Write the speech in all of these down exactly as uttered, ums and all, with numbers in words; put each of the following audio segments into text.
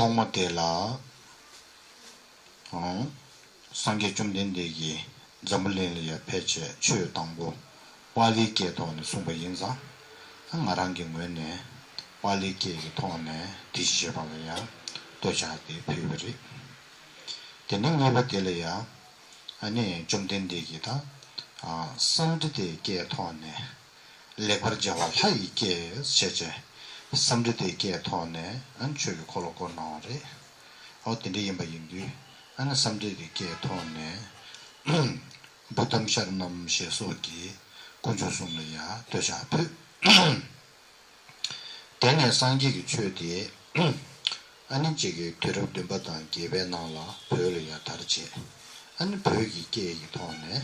ཐོག་མ་དེ་ལ། ཨང་། སངས་རྒྱས་བཅོམ་ལྡན་འདས་ཀྱིས་འཛམ་བུ་གླིང་ལ་ཡར་ཕེབས་བྱས་ཆོས་དང་པོ་པཱ་ལིའི་སྐད་ཐོག་ནས་གསུངས་པ་ཡིན་ཙང་། ང་རང་གི་ངོས་ནས་པཱ་ལིའི་སྐད་ཀྱི་ཐོག་ནས་དེ་བཞིན་གཤེགས་པ་ལ་ཡང་བསྟོད་ཕྱག་དེ་ཕུལ་བ་རེད། དེ་ནས་གཉིས་པ་དེ་ལ་ཡང་ཨ་ནི་བཅོམ་ལྡན་འདས་ཀྱིས་ད་ཨ་སཾ་རི་ཏའི་སྐད་ཐོག་ནས། ལེགས་པར་སྦྱར་བ་ལྷ་ཡི་སྐད་ཞེས་བྱས། སཾ་རི་ཏའི་སྐད་ཐོག་ནས་ཨ་ནི་ཆོས་ཀྱི་འཁོར་ལོ་བསྐོར་གནང་བ་རེད། ཨོ་དེ་འདྲ་ཡིན་པ་ཡིན་དུས་ཨ་ནི་སཾ་རི་ཏའི་སྐད་ཐོག་ནས་བུདྡྷཾ་ཤ་ར་ཎཾ་ཞེས་སོགས་ཀྱི་དཀོན་མཆོག་གསུམ་ལ་ཡང་བསྟོད་ཕྱག་ཕུལ། དེ་ནས་སངས་རྒྱས་ཀྱི་ཆོས་དེ་ཨ་ནི་གཅིག་གི་དུས་རབས་བདུན་པ་དང་བརྒྱད་པའི་ནང་ལ་བོད་ལ་ཡར་དར་བྱས། ཨ་ནི་བོད་ཀྱི་སྐད་ཀྱི་ཐོག་ནས་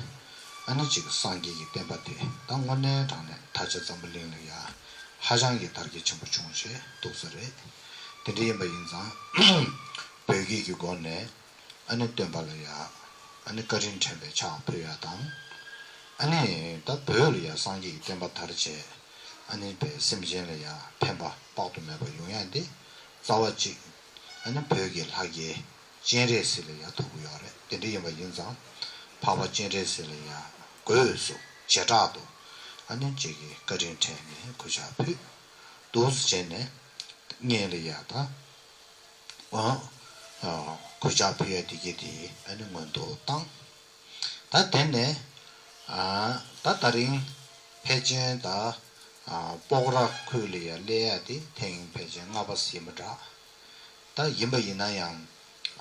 ཨ་ནི་གཅིག་སངས་རྒྱས་ཀྱི་བསྟན་པ་དེ་ད་དངོས་གནས་དྲང་གནས་ད་ཆ་འཛམ་བུ་གླིང་ལ་ཡར་ཧ་ཅང་གི་དར་རྒྱས་ཆེན་པོ་བྱུང་བྱས་འདུག་ས་རེད། དེ་འདྲ་ཡིན་པ་ཡིན་ཙང་བོད་སྐད་ཀྱི་སྒོ་ནས། ཨ་ནི་སྟོན་པ་ལ་ཡ། ཨ་ནི་བཀའ་དྲིན་དྲན་པའི་ཕྱག་ཕུལ་ཡ་དང་། ཨ་ནི་ད་བོད་ལ་ཡ་སངས་རྒྱས་ཀྱི་བསྟན་པ་དར་བྱས། ཨ་ནི་བོད་སེམས་ཅན་ལ་ཡ་ཕན་པ་དཔག་ཏུ་མེད་པ་ཡོང་ཡ་འདི། རྩ་བ་གཅིག་ཨ་ནི་བོད་ཀྱི་ལྷ་སྐལ་སྤྱན་རས་གཟིགས་ལ་ཡ་ཐུག་གི་ཡོད་རེད། དེ་འདྲ་ཡིན་པ་ཡིན་ཙང་། འཕགས་པ་སྤྱན་རས་གཟིགས་ལ་ཡ་སྒོས་སུ་བྱེ་བྲག་ཏུ་ཨ་ནི་གཅིག་གི་བཀའ་དྲིན་དྲན་ནས་གུས་ཕྱག་ཕུལ། འདུག་སེ་བྱས་ནས་སྔོན་ལ་ཡ་ད། ཨ། ཨ། གུས་ཕྱག་ཕུལ་ཡ་དེ་གི་དེ་ཨ་ནི་སྔོན་དུ་བཏང་། ད་དེ་ནས། ཨ། ད་ད་རིང་ཕལ་ཆེར་ད། ཨ། སྤོག་ར་ཁུལ་ལ་ཡ་སླེབས་ཡ་དེ་ཐེངས་ཕལ་ཆེར་ལྔ་པ་ཟིན་པ་འདྲ། ད་ཡིན་པ་ཡིན་ན་ཡང་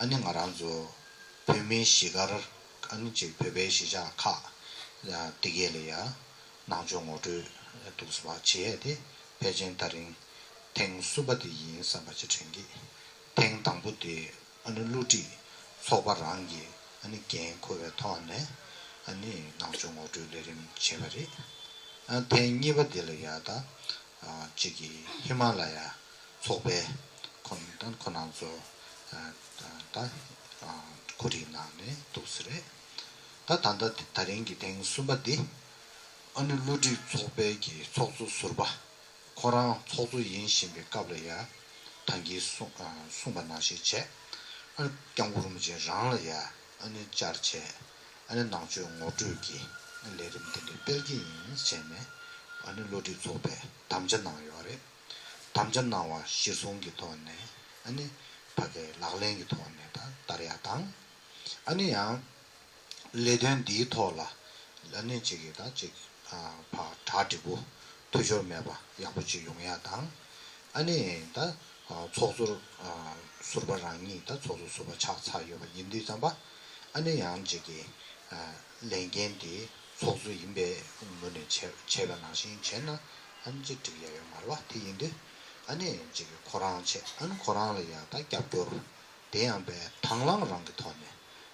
ཨ་ནི་ང་རང་ཚོ་བོད་མིའི་གཞིས་སྒར་ཨ་ནི་ཅིག་བོད་པའི་གཞིས་ཆགས་ཁག་དེ་གས་ལ་ཡ་ནང་ཆོས་ངོ་སྤྲོད་འདུག་སེ་བྱེད་ཡ་དེ་ཕལ་ཆེར་ད་རིང་ཐེངས་གསུམ་པ་དེ་ཡིན་བསམ་པ་ཅིག་དྲན་གི། ཐེངས་དང་པོ་དེ་ཨ་ནི་བསླུ་བྲིད་ཚོགས་པ་རང་གིས་ཨ་ནི་འགན་འཁུར་བའི་ཐོག་ནས་ཨ་ནི་ནང་ཆོས་ངོ་སྤྲོད་ལས་རིམ་བྱས་པ་རེད། ཨ། ཐེངས་གཉིས་པ་དེ་ལ་ཡ་ད། ཨ། གཅིག་གི་ཧི་མ་ལ་ཡ་ཚོགས་པའི་ཁོ་ད་ཁོ་རང་ཚོ། ཨ། ད། ཨ། གོ་སྒྲིག་གནང་ནས་འདུག་སེ་རེད། ད་ད་ལྟ་ད་རིང་གི་ཐེངས་གསུམ་པ་འདི་ཨ་ནི་བསླུ་བྲིད་ཚོགས་པའི་གི་ཚོགས་གཙོ་ཟུར་པ། ཁོ་རང་ཚོགས་གཙོ་ཡིན་བཞིན་པའི་སྐབས་ལ་ཡ། ད་གིན་གསུངས། ཨ། གསུངས་པ་ནང་བཞིན་བྱས། ཨ་ནི་སྐྱབས་མགོན་རིན་པོ་ཆེ་རང་ལ་ཡ་ཨ་ནི་བཅར་བྱས། ཨ་ནི་ནང་ཆོས་ངོ་སྤྲོད་ཀྱི་ལས་རིམ་དེ་འདྲ་སྤེལ་གྱི་ཡིན་བྱས་ནས། ཨ་ནི་བསླུ་བྲིད་ཚོགས་པས་དམ་བཅའ་གནང་ཡོད་རེད། དམ་བཅའ་གནང་བ་གཞིར་བཟུང་གི་ཐོག་ནས་ཨ་ནི་ཕ་གིའི་ལག་ལེན་གྱི་ཐོག་ནས་ད་བསྟར་ཡ་དང་། ཨ་ནི་ཡང་ལས་དོན་འདིའི་ཐོག་ལ་ཨ་ནི་གཅིག་གིས་ད་གཅིག་ཨ་ཕར་གྲ་འགྲིག་པོ་འཐུས་ཤོར་མེད་པ་ཡག་པོ་ཅིག་ཡོང་ཡ་དང་། ཨ་ནི་ད་ཨ་ཚོགས་ཟུར་ཨ་ཟུར་པ་རང་ཉིད་ད་ཚོགས་ཟུར་ཟུར་པ་ཆགས་ཚར་ཡོད་པ་ཡིན་དུས་ཙམ་པ། ཨ་ནི་ཡང་གཅིག་གིས་ཨ་ལས་འགན་དེ་ཚོགས་གཙོ་ཡིན་པའི་ངོས་ནས་བྱས་བྱས་པ་ནང་བཞིན་བྱས་ན། ཨ་ནི་གཅིག་འགྲིག་ཡ་ཡོད་མ་རེད་པ། དེ་ཡིན་དུས་ཨ་ནི་གཅིག་གིས་ཁོ་རང་བྱས། ཨ་ནི་ཁོ་རང་ལ་ཡ་ད་རྒྱབ་སྐྱོར། དེ་ཡང་པའི་དང་བླངས་རང་གི་ཐོག་ནས་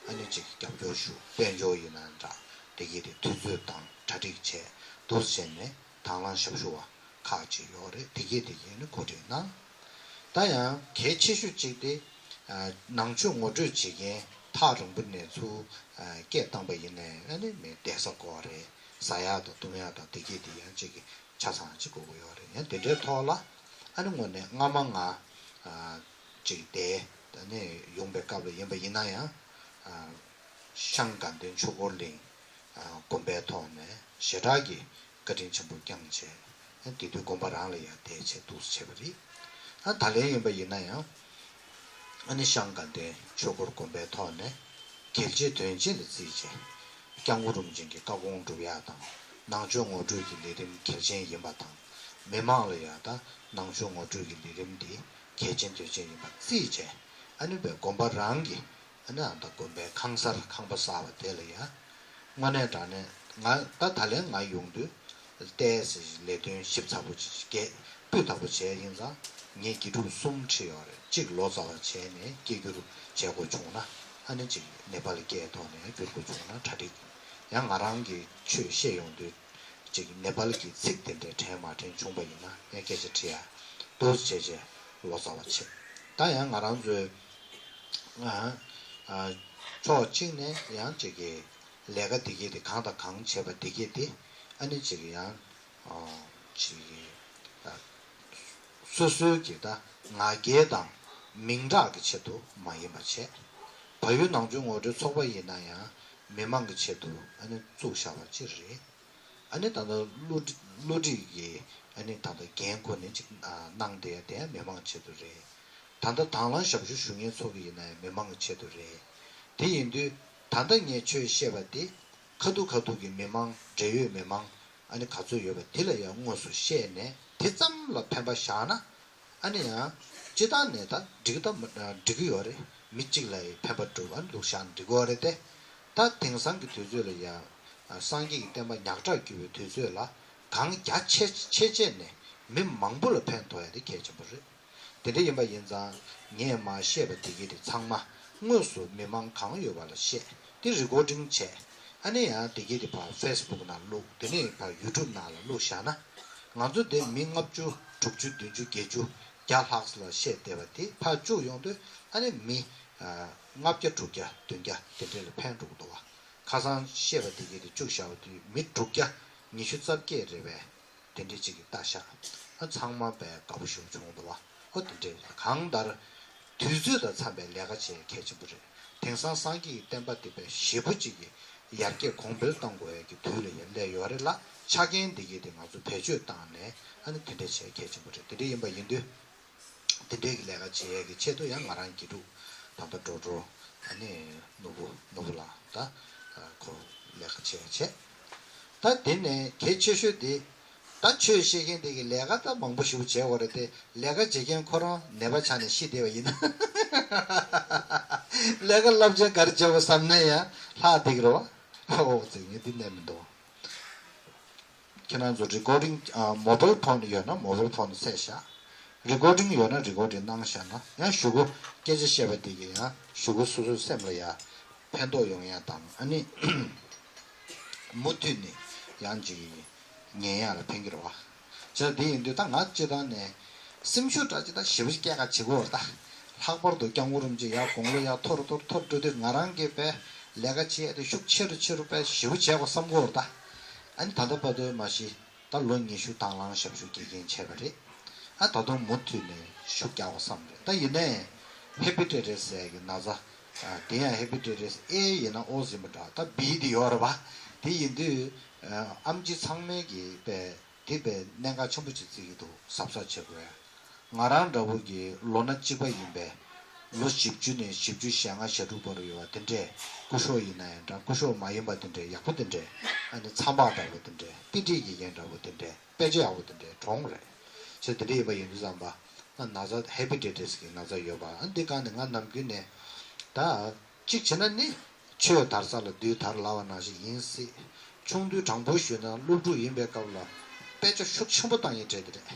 ཨ་ནི་གཅིག་རྒྱབ་སྐྱོར་ཞུ། དཔལ་འབྱོར་ཡིན་ན་འདྲ། དེ་གས་དེ་དུས་ཚོད་དང་གྲ་སྒྲིག་བྱས། འདུག་སེ་བྱས་ནས་དང་བླངས་ཞབས་ཞུ་བ་ཁག་ཅིག་ཡོད་རེད། དེ་གས་དེ་གས་ནི་གོ་སྒྲིག་གནང་། ད་ཡང་གལ་ཆེ་ཤོས་གཅིག་དེ། ཨ་ནང་ཆོས་ངོ་སྤྲོད་བྱེད་མཁན་ཐག་རིང་པོ་ནས་ཚུར་ཨ་སྐད་བཏང་པ་ཡིན་ནའི་ཨ་ནི་མི་བསྡད་ས་དགོས་རེད། ཟ་ཡག་དང་བཏུང་ཡག་དང་དེ་གས་དེ་ཡང་གཅིག་གི་ཆ་ཚང་ཅིག་དགོས་ཀྱི་ཡོད་རེད། ཡང་དེ་འདྲའི་ཐོག་ལ་ཨ་ནི་དངོས་གནས་སྔ་མ་ང་ཨ་ཅིག་བསྡད། ད་ནས་ཡོང་པའི་སྐབས་ལ་ཡིན་པ་ཡིན་ན་ཡང་། ཨ་ཤང་དགའ་ལྡན་ཆོས་འཁོར་གླིང་ཨ་དགོན་པའི་ཐོག་ནས་ཞེ་དྲག་གི་བཀའ་དྲིན་ཆེན་པོ་བསྐྱངས་བྱས། ཨ་དེ་དུས་དགོན་པ་རང་ལ་ཡང་བསྡད་བྱས་འདུག་སེ་བྱས་པ་རེད། ཨ་ད་ལན་ཡིན་པ་ཡིན་ན་ཡང་། ཨ་ནི་ཤང་དགའ་ལྡན་ཆོས་འཁོར་དགོན་པའི་ཐོག་ནས་གལ་ཆེ་དོན་ཆེ་ལ་བརྩིས་བྱས། སྐྱབས་མགོན་རིན་པོ་ཆེ་གི་བཀའ་དགོངས་སྒྲུབ་ཡག་དང་། ནང་ཆོས་ངོ་སྤྲོད་ཀྱི་ལས་རིམ་གལ་ཆེན་ཡིན་པ་དང་། མི་མང་ལ་ཡང་ད་ནང་ཆོས་ངོ་སྤྲོད་ཀྱི་ལས་རིམ་འདི་གལ་ཆེན་དོན་ཆེན་ཡིན་པ་བརྩིས་བྱས། ཨ་ནི་བའི་དགོན་པ་རང་གི་ཨ་ནི་ཨ་ད་དགོན་པའི་ཁང་གསར་ཁང་པ་གསར་པ་དེ་ལ་ཡང་། དངོས་གནས་དྲང་གནས་ང་ད་ད་ལན་ང་ཡོང་དུས་ལྟས་ཟེར་ལས་དོན་ཞིབ་ཚགས་པོ་ཅིག་གས་སྤུས་དག་པོ་བྱས་ཡིན་ཙང་། ངས་དགེ་ཕྲུག་གསུམ་ཁྲིད་ཡོད་རེད། གཅིག་ལོ་ཙཱ་བ་བྱས་ནས་སྐད་སྒྱུར་བྱེད་དགོས་བྱུང་ན། ཨ་ནི་གཅིག་ནེ་པ་ལི་སྐད་ཐོག་ནས་སྒྱུར་དགོས་བྱུང་ན་གྲ་སྒྲིག་ཡང་ང་རང་གིས་ཆོས་བཤད་ཡོང་དུས་གཅིག་ནེ་པ་ལི་གི་ཚིག་དེ་འདྲའི་དྲན་མ་དྲན་བྱུང་པ་ཡིན་ན་ངས་སྐད་ཆ་དྲི་ཡ་འདུག་སེ་བྱས་བྱས་ལོ་ཙཱ་བ་བྱས། ད་ཡང་ང་རང་ཚོའི་ཨ་ཨ་ཕྱོགས་གཅིག་ནས་ཡང་གཅིག་གི་ལས་ཀ་དེ་གས་དེ་གང་དང་གང་བྱས་པ་དེ་གས་དེ་ཨ་ནི་གཅིག་གི་ཡང་ཨ་གཅིག་གི་ཨ་སོ་སོའི་གི་ད་ང་རྒྱལ་དང་ མིང་གྲགས་ཀྱི་ཆེད་དུ་མ་ཡིན་པ་བྱས། བལ་ཡུལ་ནང་ཆོས་ངོ་སྤྲོད་ཚོགས་པ་ཡིན་ན་ཡང་མི་མང་གི་ཆེད་དུ་ཨ་ནི་བཙུགས་བཞག་པ་ཅིག་རེད། ཨ་ནི་ད་ལྟ་བསླུ་བསླུ་བྲིད་ཀྱི་ཨ་ནི་ད་ལྟ་འགན་ཁུར་ནས་ཅིག་གནང་བསྡད་ཡ་དེ་ཡང་མི་མང་ཆེད་དུ་རེད། ད་ལྟ་དང་བླངས་ཞབས་ཞུ་ཞུ་མཁན་ཚོ་གི་ཡིན་ན་ཡང་མི་མང་གི་ཆེད་དུ་རེད། དེ་ཡིན་དུས་ད་ལྟ་ངས་ཆོས་བཤད་པ་དེ་ཁ་ཐུག་ཁ་ཐུག་གི་མི་མང་འབྲེལ་ཡོད་མི་མང་ཨ་ནི་ག་ཚོད་ཡོད་པ་དེ་ལ་ཡང་དངོས་སུ་བཤད་ནས་དེ་ཙམ་ལ་ཕན་པ་བཞག་ན། ཨ་ནི་ཡང་། སྤྱི་བཏང་ནས་ད་འགྲིག་ད་མ་འགྲིག་གི་ཡོད་རེད། མི་གཅིག་ལ་ཡི་ཕན་པ་སྒྲུབ་པ་འདུག་བཞག་ན་འགྲིག་གི་ཡོད་རེད་དེ། ད་དེང་སང་གི་དུས་ཚོད་ལ་ཡང་། སངས་རྒྱས་ཀྱི་བསྟན་པ་ཉག་ཕྲ་གྱུར་བའི་དུས་ཚོད་ལ་གང་རྒྱ་ཆེ་ཆེ་བྱས་ནས་མི་མང་པོ་ལ་ཕན་ཐོགས་ཡ་དེ་གལ་ཆེན་པོ་རེད། དེ་འདྲ་ཡིན་པ་ཡིན་ཙང་ངས་མར་བཤད་པ་དེ་གི་དེ་ཚང་མ་དངོས་སུ་མི་མང་གང་ཡོད་པ་ལ་བཤད་དེ་རི་ཀོར་ཌིང་བྱས། ཨ་ནི་ཡང་དེ་གི་དེ་ཕར་ཕེ་སི་བུག་ནང་བླུགས། དེ་ནས་ཕར་ཡུ་ཊུབ་ནང་ལ་བླུགས་བཞག་ན། ང་ཚོ་དེ་མི་ལྔ་བཅུ་དྲུག་ཅུ་བདུན་ཅུ་བརྒྱད་ཅུ་བརྒྱ་ལྷག་ལ་བཤད་བསྡད་པ་དེ་ཕར་བཅུག་ཡོང་དུས་ཨ་ནི་མི་ལྔ་བརྒྱ་དྲུག་བརྒྱ་བདུན་བརྒྱ་དེ་འདྲས་ལ་ཕན་འགྲོ་གི་འདུག་བ། ཁ་སང་བཤད་པ་དེ་གི་དེ་བཅུག་བཞག་པ་དུས་མི་དྲུག་བརྒྱ་ཉི་ཤུ་རྩ་བརྒྱད་རེད་པས། དེ་འདྲས་ཅིག་གི་ལྟ་ཤག་ཨ་ཚང་མ་པས་དགའ་པོ་ཞེ་པོ་བྱུང་འདུག་བ། ཨོ་དེ་འདྲས་གང་ལྟར། དུས་ཚོད་དང་འཚམས་པའི་ལས་ཀ་བྱེད་གལ་ཆེན་པོ་རེད། དེང་སང་སངས་རྒྱས་ཀྱི་བསྟན་པ་དེ་པས་ཞེ་པོ་ཅིག་གི་ཡར་རྒྱས་གོང་འཕེལ་གཏོང་དགོས་ཡ་གི་དུས་ལ་ཡར་སླེབས་ཡོད་རེད་ལ། ཆ་རྐྱེན་འདི་གས་དེ་ང་ཚོ་བེད་སྤྱོད་བཏང་ནས་ཨ་ནི་དེ་འདྲས་བྱེད་གལ་ཆེན་པོ་རེད། དེ་འདྲས་ཡིན་པ་ཡིན་དུས། དེ་འདྲས་ཀྱི་ལས་ཀ་བྱེད་ཡ་གི་ཆེད་དུ་ཡང་ང་རང་དགེ་ཕྲུག་ད་ལྟ་འགྲོ་འགྲོ་ཨ་ནི་ནོར་བུ་ནོར་བུ་ལགས་ད་ཁོ་ལས་ཀ་བྱེད་བྱེད། ད་དེ་ནས་གལ་ཆེ་ཤོས་དེ། ད་ཆོས་བཤད་མཁན་དེ་གི་ལས་ཀ་ད་མང་པོ་ཞིག་བྱས་ཡོད་རེད་དེ། ལས་ཀ་བྱེད་མཁན་ཁོ་རང་ནད་པ་ཆགས་ནས་ཤི་བསྡད་པ་ཡིན་ན། ལས་ཀ་རླབས་ཆེན་ག་རེ་བྱས་པ་བསམ་ནས་ཡང་ལྷག་བསྡད་ཀྱི་རེད་བ། ཨོ་ཙི་ངས་འདི་ནས་མི་འདུག་ཁྱེད་རང་ཚོ་རི་ཀོར་ཌིང་ཨ་མོ་བེལ་ཕོན་ཡོད་ན་མོ་བེལ་ཕོན་བསད་བཞག་རི་ཀོར་ཌིང་ཡོད་ན་རི་ཀོར་ཌིང་གནང་བཞག་ན་ཡང་གཞུག་གུ་སྐད་ཆ་བཤད་པ་དེ་གི་ཡང་གཞུག་གུ་སོ་སོའི་སེམས་ལ་ཡ་ཕན་ཐོགས་ཡོང་ཡ་དང་ཨ་ནི་མུ་མཐུད་ནས་ཡང་ཅིག་ཉན་ཡ་ལ་ཕན་གྱི་རེད་བ། བྱས་ཙང་དེ་ཡིན་དུས་ད་ང་སྤྱི་བཏང་ནས་སེམས་ཤུགས་འདྲ་ཅིག་ད་ཞེ་པོ་ཅིག་སྐྱེ་ག་བྱེད་དགོས་རེད་ད། ལྷག་པར་དུ་སྐྱབས་མགོན་རིན་པོ་ཆེ་ཡར་དགུང་ལོ་ཡར་མཐོ་རུ་མཐོ་རུ་མཐོ་རུ་འགྲོ་དུས་ང་རང་གིས་པས་ལས་ཀ་བྱེད་ཡ་དེ་ཤུགས་ཆེ་རུ་ཆེ་རུ་པས་ཞེ་པོ་བྱས་དགོས་བསམ་གྱི་ཡོད་རེད་ད། ཨ་ནི་ད་ལྟ་བར་དུ་མ་གཞི་ད་ལོ་ཉི་ཤུ་དང་བླངས་ཞབས་ཞུ་དགེ་རྒན་བྱས་པ་རེད། ཨ་ད་དུང་མུ་མཐུད་ནས་ཤུགས་རྒྱག་དགོས་བསམ་རེད་ད། ཡིན་ནའི་ཧེ་པི་ཊའི་ཊི་ཟེར་གྱི་ན་ཚ་དེ་ཡང་ཧེ་པི་ཊའི་ཊི་ཨེ་ཡིན་ན་ཨོ་ཟིན་པ་འདྲ་ད་བི་དེ་ཡོད་རེད་བ། དེ་ཡིན་དུས་ཨམ་ཆི་ཚང་མས་གི་པས། དེ་བས་གནད་འགག་ཆེན་པོ་ཅིག་བརྩི་གི་འདུག་གཟབ་གཟབ་བྱེད་དགོས། ང་རང་འདྲ་བོ་གི་ལོ་ན་གཅིག་པ་ཡིན་པས། ལོ་བཞི་བཅུ་ནས་བཞི་བཅུ་ཞེ་ལྔ་ཞེ་དྲུག་བར་ཡོད་པ་དེ་འདྲས་སྐུ་ཞབས་ཡིན་ན་ཡང་འདྲ་སྐུ་ཞབས་མ་ཡིན་པ་དེ་འདྲས་ཡག་པོ་དེ་འདྲས་ཨ་ནི་མཚམས་པ་འདྲ་བོ་དེ་འདྲས་ཏི་ཏི་དགེ་རྒན་འདྲ་བོ་དེ་འདྲས་དཔེ་ཆ་ཡག་པོ་དེ་འདྲས་གྲོངས་རེད། ཚེ་དེ་འདྲས་ཡིན་པ་ཡིན་དུས་ཙམ་པ་ན་ན་ཚ་ཧེ་པི་ཊའི་ཊི་གི་ན་ཚ་ཡོད་པ་ཨ་འདི་གང་ནས་ང་ནམ་རྒྱུན་ནས་ད། གཅིག་བྱས་ན་ནི། ཆོས་དར་ས་ལ་བདུད་དར་ལབ་པ་ནང་བཞིན་ཡིན་སྲིད། ཆུང་དུས་དྲང་པོ་ཞུས་ན་སློབ་ཕྲུག་ཡིན་པའི་སྐབས་ལ། དཔེ་ཆ་ཤུགས་ཆེན་པོ་བཏང་ཡས་གྲས་དེ་རེད།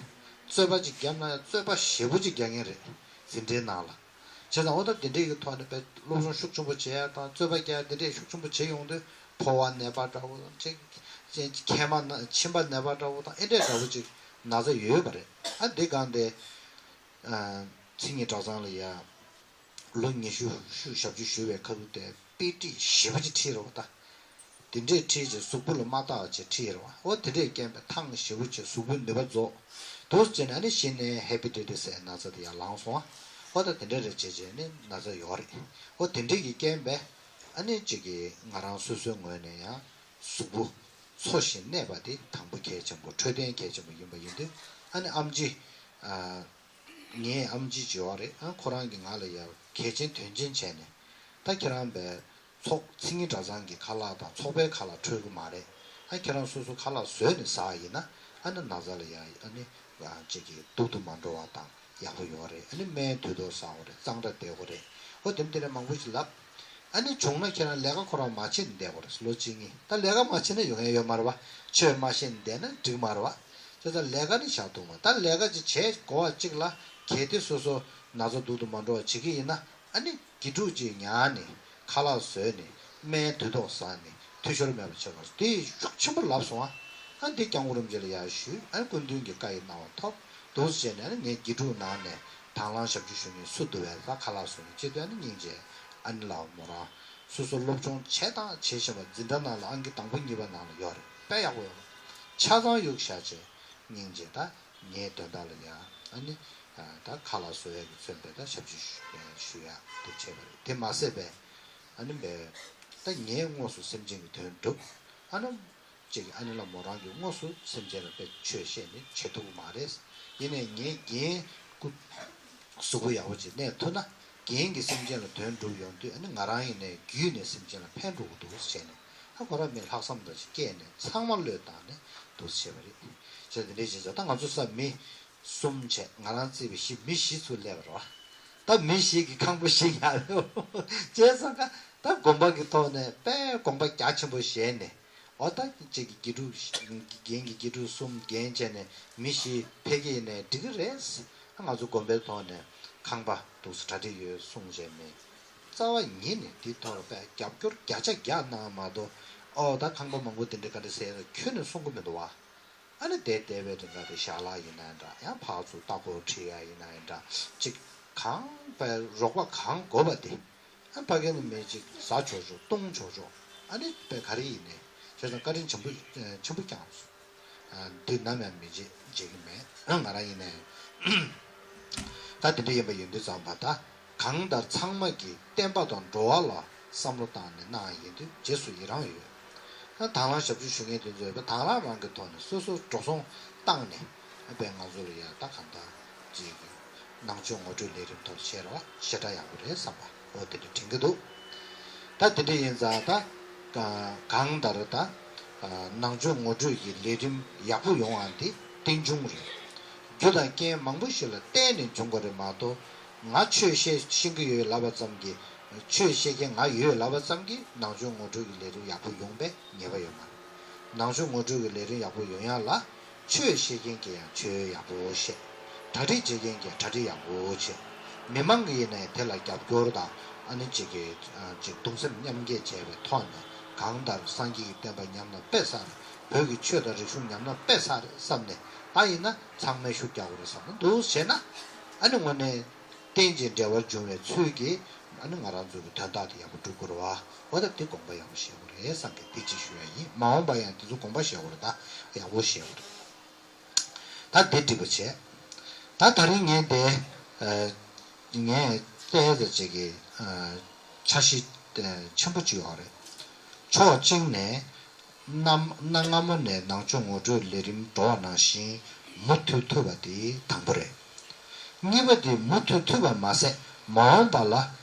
རྩོད་པ་ཅིག་བརྒྱབ་ན་ཡང་རྩོད་པ་ཞེ་པོ་ཅིག་རྒྱག་མཁན་རེད། འཛིན་གྲྭའི་ནང་ལ། བྱས་ཙང་འོ་ད་དེ་འདྲས་ཀྱི་ཐོག་ནས་དཔེ་སློབ་སྦྱོང་ཤུགས་ཆེན་པོ་བྱེད་ཡ་དང་རྩོད་པ་རྒྱག་ཡ་དེ་འདྲས་ཤུགས་ཆེན་པོ་བྱེད་ཡོང་དུས་ཕོ་བ་ནད་པ་འདྲ་བོ་དང་ཅིག་མཁལ་མ་ན་མཆིན་པ་ནད་པ་འདྲ་བོ་དང་ཨེ་འདྲས་འདྲ་བོ་ཅིག་ན་ཚ་ཡོད་ཡོད་པ་རེད། ཨ་འདི་གང་དེ། མཚན་ཉིད་གྲྭ་ཚང་ལ་ཡ། ལོ་ཉི་ཤུ་ཤུ་ཞབས་ཕྱི་ཞུ་བའི་ཁ་ཐུག་དེ་དཔེ་ཁྲིད་ཞེ་པོ་ཅིག་ཁྲིད་རེད་བ་ད། དེ་འདྲས་ཁྲིད་ཅིག་གཟུགས་པོ་ལ་མ་བལྟ་བ་ཅིག་ཁྲིད་རེད་བ། འོ་དེ་འདྲས་རྐྱེན་པས་ཐང་ཞེ་པོ་ཅིག་གཟུགས་པོའི་ནུས་པ་རྫོགས། འདུག་སེ་བྱས་ནས་ཨ་ནི་གཞི་ནས་ཧེ་པི་ཊའི་ཊི་ཟེར་ན་ཚ་དེ་ཡར་ལངས་སོང་བ། འོ་ད་དེ་འདྲས་རེད་བྱས་བྱས་ནས་ན་ཚ་ཡོད་རེད། འོ་དེ་འདྲས་ཀྱི་རྐྱེན་པས་ཨ་ནི་ཅིག་གིས་ང་རང་སོ་སོའི་ངོས་ནས་ཡང་གཟུགས་པོ་འཚོ་ཞིང་གནས་པ་དེ་དང་པོ་གལ་ཆེན་པོ་འཕྲོད་བསྟེན་གལ་ཆེན་པོ་ཡིན་པ་ཡིན་དུས་ཨ་ནི་ཨམ་ཆི། ངའི་ཨམ་ཆི་ཅིག་ཡོད་རེད། ཨ་ཁོ་རང་གིས་ང་ལ་ཡ་གལ་ཆེན་དོན་ཆེན་བྱས་ནས་ད་ཁྱེད་རང་པའི་ཚོགས་མཚན་ཉིད་གྲྭ་ཚང་གི་ཁ་ལག་དང་ཚོགས་པའི་ཁ་ལག་འཕྲོད་ཀྱི་མ་རེད། ཨ་ཁྱེད་རང་སོ་སོ་ཁ་ལག་བཟོས་ནས་ཟ་བ་ཡིན་ན་ཨ་ནི་ན་ཚ་ལ་ཡ་ཨ་ནི་ཅིག་གིས་སྡུག་ཏུ་མ་འགྲོ་བ་དང་ཡག་པོ་ཡོད་རེད། ཨ་ནི་སྨན་དུས་ཐོག་ཟ་དགོས་རེད། གཙང་སྦྲ་བསྡད་དགོས་རེད། ཨོ་དེ་འདི་འདྲ་མང་པོ་ཞིག་ལབ། ཨ་ནི་བྱུང་ན་ཁྱེད་རང་ལས་ཀ་ཁོ་རང་མ་བྱེད་ནས་བསྡད་དགོས་རེད། ལོ་གཅིག་གཉིས་ད་ལས་ཀ་མ་བྱེད་ན་ཡོང་ཡ་ཡོད་མ་རེད་བ། ཆོས་མ་བཤད་ནས་བསྡད་ན་འགྲིག་མ་རེད་བ། བྱས་ཙང་ལས་ཀ་ནི་བཞག་ཐུབ་མ་ད་ལས་ཀ་ཅིག་བྱེད་དགོས་པ་གཅིག་ལ་གལ་ཏེ་སོ་སོ་ན་ཚ་སྡུག་ཏུ་མ་འགྲོ་བ་བྱེད་ཀྱི་ཡིན་ན་ཨ་ནི་དགེ་ཕྲུག་ཅིག་ཉར་ནས་ཁ་ལག་བཟོས་ནས་སྨན་དུས་ཐོག་ཟ་ནས་འཐུས་ཤོར་མེད་པ་བྱེད་དགོས་དེ་ཤུགས་ཆེན་པོ་ལབ་སོང་ཨ། ཨ་འདི་སྐྱབས་མགོན་རིན་པོ་ཆེ་ལ་ཡར་ཞུས། ཨ་ནི་སྐུ་མདུན་གྱི་བཀའ་ཡི་གནང་བ་ཐོབ། འདུག་སེ་བྱས་ནས་ཨ་ནི་ངའི་དགེ་ཕྲུག་ནང་ནས་དང་བླངས་ཞབས་ཕྱི་ཞུ་མཁན་སུ་འདུག་བས་ད་ཁ་ལག་བཟོ་མཁན་སྤྱི་དོན་ཨ་ནི་སྙིང་རྗེ་ཨ་ནི་ལགས་མོ་རང་སོ་སོ་སློབ་སྦྱོང་བྱས་དང་བྱེད་བཞིན་པ་འཛིན་གྲྭ་ནང་ལ་ཨང་ཀི་དང་པོ་གཉིས་པ་ནང་ལ་ཡོད་རེད། དཔེ་ཡག་པོ་ཡོད་རེད། ཆ་ཚང་གཡུག་བཞག་བྱས་སྙིང་རྗེ་ད་ངའི་དོན་དག་ལ་ཡ་ཨ་ནི་ ད་ཁ་ལ་བཟོ་ཡ་གི་མཚོན་པའི་ད་ཞབས་ཕྱི་ཞུ་ཡ་དེ་བྱས་པ་རེད། དེ་མ་ཟད་པའི་ཨ་ནི་བས་ད་ངས་དངོས་སུ་སེམས་ཅན་གྱི་དོན་བསྒྲུབ། ཨ་ནི་ཅིག་ཨ་ནི་ལ་མོ་རང་གིས་དངོས་སུ་སེམས་ཅན་ལ་དཔེ་ཆོས་བཤད་ནས་བྱེད་ཐུབ་ཀྱི་མ་རེད། ཡིན་ནའི་ངས་རྒན་སྐུ་གཟུགས་པོ་ཡག་པོ་ཅིག་གནས་ཐུབ་ན། རྒན་གྱིས་སེམས་ཅན་ལ་དོན་བསྒྲུབ་ཡོང་དུས་ཨ་ནི་ང་རང་ཡིན་ནའི་བརྒྱུད་ནས་སེམས་ཅན་ལ་ཕན་འགྲོ་གི་འདུག་ཟེར་ནས། ཨ་ཁོ་རང་མི་ལྷག་བསམ་འདྲ་ཞིག་སྐྱེས་ནས་ཚང་མ་བློས་བཏང་ནས་འདུག་ཟེར་བ་རེད། བྱས་དེ་འདྲའི་བྱས་ཙང་ད་ང་ཚོ་ས་མི་གསུམ་བྱས། ང་རང་བརྩིས་པའི་བཞི། མི་བཞི་ཚུར་སླེབས་པ་རེད་བ། ད་མི་བཞི་གི་ཁང་པ་བཞི་ཉར་ཡོད། བྱས་ཙང་ཀ་ད་དགོན་པ་གི་ཐོག་ནས་དཔེ་དགོངས་པ་རྒྱ་ཆེན་པོ་བཞེས་ནས། འོ་ད་ཅིག་གི་དགེ་ཕྲུག་རྒན་གྱི་དགེ་ཕྲུག་གསུམ་རྒན་བྱས་ནས་མི་བཞི་ཕེབས་ཀྱི་ཡིན་ནའི་འགྲིག་གི་རེད། ང་ཚོ་དགོན་པའི་ཐོག་ནས་ཁང་པ་འདུག་སེ་གྲ་སྒྲིག་ཡོད་གསུངས་བྱས་ནས། རྩ་བ་ཉིད་ནས་འདི་ཐོག་ལ་དཔེ་རྒྱབ་སྐྱོར་བརྒྱ་ཆ་བརྒྱ་གནང་མ་གཏོགས། ཨོ་ད་ཁང་པ་མང་པོ་འདི་འདྲ་ག་འདྲ་ཟེར་ཁྱོན་ནས་གསུང་གི་མི་འདུག་བ། ཨ་ནི་དེ་བསྡད་པའི་རིང་ག་དེ་ཞལ་ལག་ཡིན་ན་འདྲ། ཡང་ཕར་ཚུར་ལྟ་སྐོར་ཁྲིད་ཡ་ཡིན་ན་འདྲ། ཅིག་གང་པའི་རོགས་པ་གང་དགོས་པ་དེ། ཨ་ཕ་གི་ནི་མི་ཅིག་ཟ་ཆོག་ཆོག་བཏུང་ཆོག་ཆོག་ཨ་ནི་པའི་ག་རེ་ཡིན་ནའི་བྱས་ཙང་བཀའ་དྲིན་ཆེན་པོ་ཆེན་པོ་བསྐྱངས་སོང་། འདི་ནམ་ཡང་མི་བརྗེད་བརྗེད་ཀྱི་མེད། ང་རང་ཡིན་ནའི། ད་དེ་འདྲ་ཡིན་པ་ཡིན་དུས་ཙམ་པ་ད། གང་ལྟར་ཚང་མ་གིས་བསྟན་པ་དང་འགྲོ་བ་ལ་བསམ་བློ་བཏང་ནས་གནང་ཡིན་དུས་རྗེས་སུ་ཡི་རང་ཡོད། ད་དང་བླངས་ཞབས་ཞུ་ཞུ་མཁན་དེ་ཚོས་དང་བླངས་རང་གི་ཐོག་ནས་སོ་སོ་འགྲོ་སོང་བཏང་ནས་དཔེ་ང་ཚོ་ལ་ཡ་ད་གང་ལྟར་ཅིག་ནང་ཆོས་ངོ་སྤྲོད་ལས་རིམ་ཐོག་བྱས་ར་བ་ཞེ་དྲག་ཡག་པོ་རེད་བསམ་པ་འོ་དེ་འདྲ་དྲན་གྱི་འདུག་ད་དེ་འདྲ་ཡིན་ཙང་ད་གང་ལྟར་ད་ནང་ཆོས་ངོ་སྤྲོད་ཀྱི་ལས་རིམ་ཡག་པོ་ཡོང་བ་འདི་རྟེན་འབྱུང་རེད། རྒྱུ་དང་རྐྱེན་མང་པོ་ཞིག་ལ་བརྟེན་ནས་འབྱུང་གི་རེད་མ་གཏོགས། ང་ཆོས་བཤད་ཤེས་ཀྱི་ཡོད་ལབ་པ་ཙམ་གྱིས། ཆོས་བཤད་མཁན་ང་ཡོད་ལབ་པ་ཙམ་གྱིས་ནང་ཆོས་ངོ་སྤྲོད་ཀྱི་ལས་རིམ་ཡག་པོ་ཡོང་པའི་ངེས་པ་ཡོད་མ་རེད། ནང་ཆོས་ངོ་སྤྲོད་ཀྱི་ལས་རིམ་ཡག་པོ་ཡོང་ཡ་ལ། ཆོས་བཤད་མཁན་གྱིས་ཡང་ཆོས་ཡག་པོ་བཤད། གྲ་སྒྲིག་བྱེད་མཁན་གྱིས་གྲ་སྒྲིག་ཡག་པོ་བྱས། མི་མང་གིས་ཡིན་ནའི་དེ་ལ་རྒྱབ་སྐྱོར་དང་ཨ་ནི་ཅིག་གི་ཅིག་གདུང་སེམས་མཉམ་སྐྱེད་བྱས་པའི་ཐོག་ནས་གང་ལྟར་སངས་རྒྱས་ཀྱི་བསྟན་པ་ཉམས་ན་དཔེ་བསགས་རེད། བོད་ཀྱི་ཆོས་དང་རིག་གཞུང་ཉམས་ན་དཔེ་བསགས་རེད་བསམ་ནས། ད་ཡིན་ན་ཚང་མས་ཤུགས་རྒྱག་དགོས་རེད་བསམ་ན་འདུག་བྱས་ན། ཨ་ནི་དངོས་གནས་རྟེན་ཅིང་འབྲེལ་བར་འབྱུང་བའི་ཚུལ་གྱིས་ཨ་ནི་ང་རང་ཚོ་གི་དོན་དག་དེ་ཡག་པོ་སྒྲུབ་དགོས་རེད་བ། འོ་ད་དེ་དགོངས་པ་ཡག་པོ་བཞེས་དགོས་རེད་བསམ་གི་དེ་གཅིག་ཞུ་ཡ་ཡིན། མ་འོངས་པ་ཡང་དེ་ཚོ་དགོངས་པ་བཞེས་དགོས་རེད། ད་ཡག་པོ་བཞེས་དགོས་རེད། ད་དེ་འགྲིག་པ་བྱས། ད་ད་རིང་ངས་དེ་ངས་བལྟས་ཙམ་ཅིག་གི་འཆར་གཞི་ཆེན་པོ་གཅིག་ཡོད་རེད། ཕྱོགས་གཅིག་ནས་གནམ་གནའ་སྔ་མོ་ནས་ནང་ཆོས་ངོ་སྤྲོད་ལས་རིམ་འགྲོ་བ་ནང་བཞིན་མུ་མཐུད་ཐུབ་པ་དེ་དང་པོ་རེད། གཉིས་པ་དེ་མུ་མཐུད་ཐུབ་པ་མ་ཟད་མ་འོངས་པ་ལ་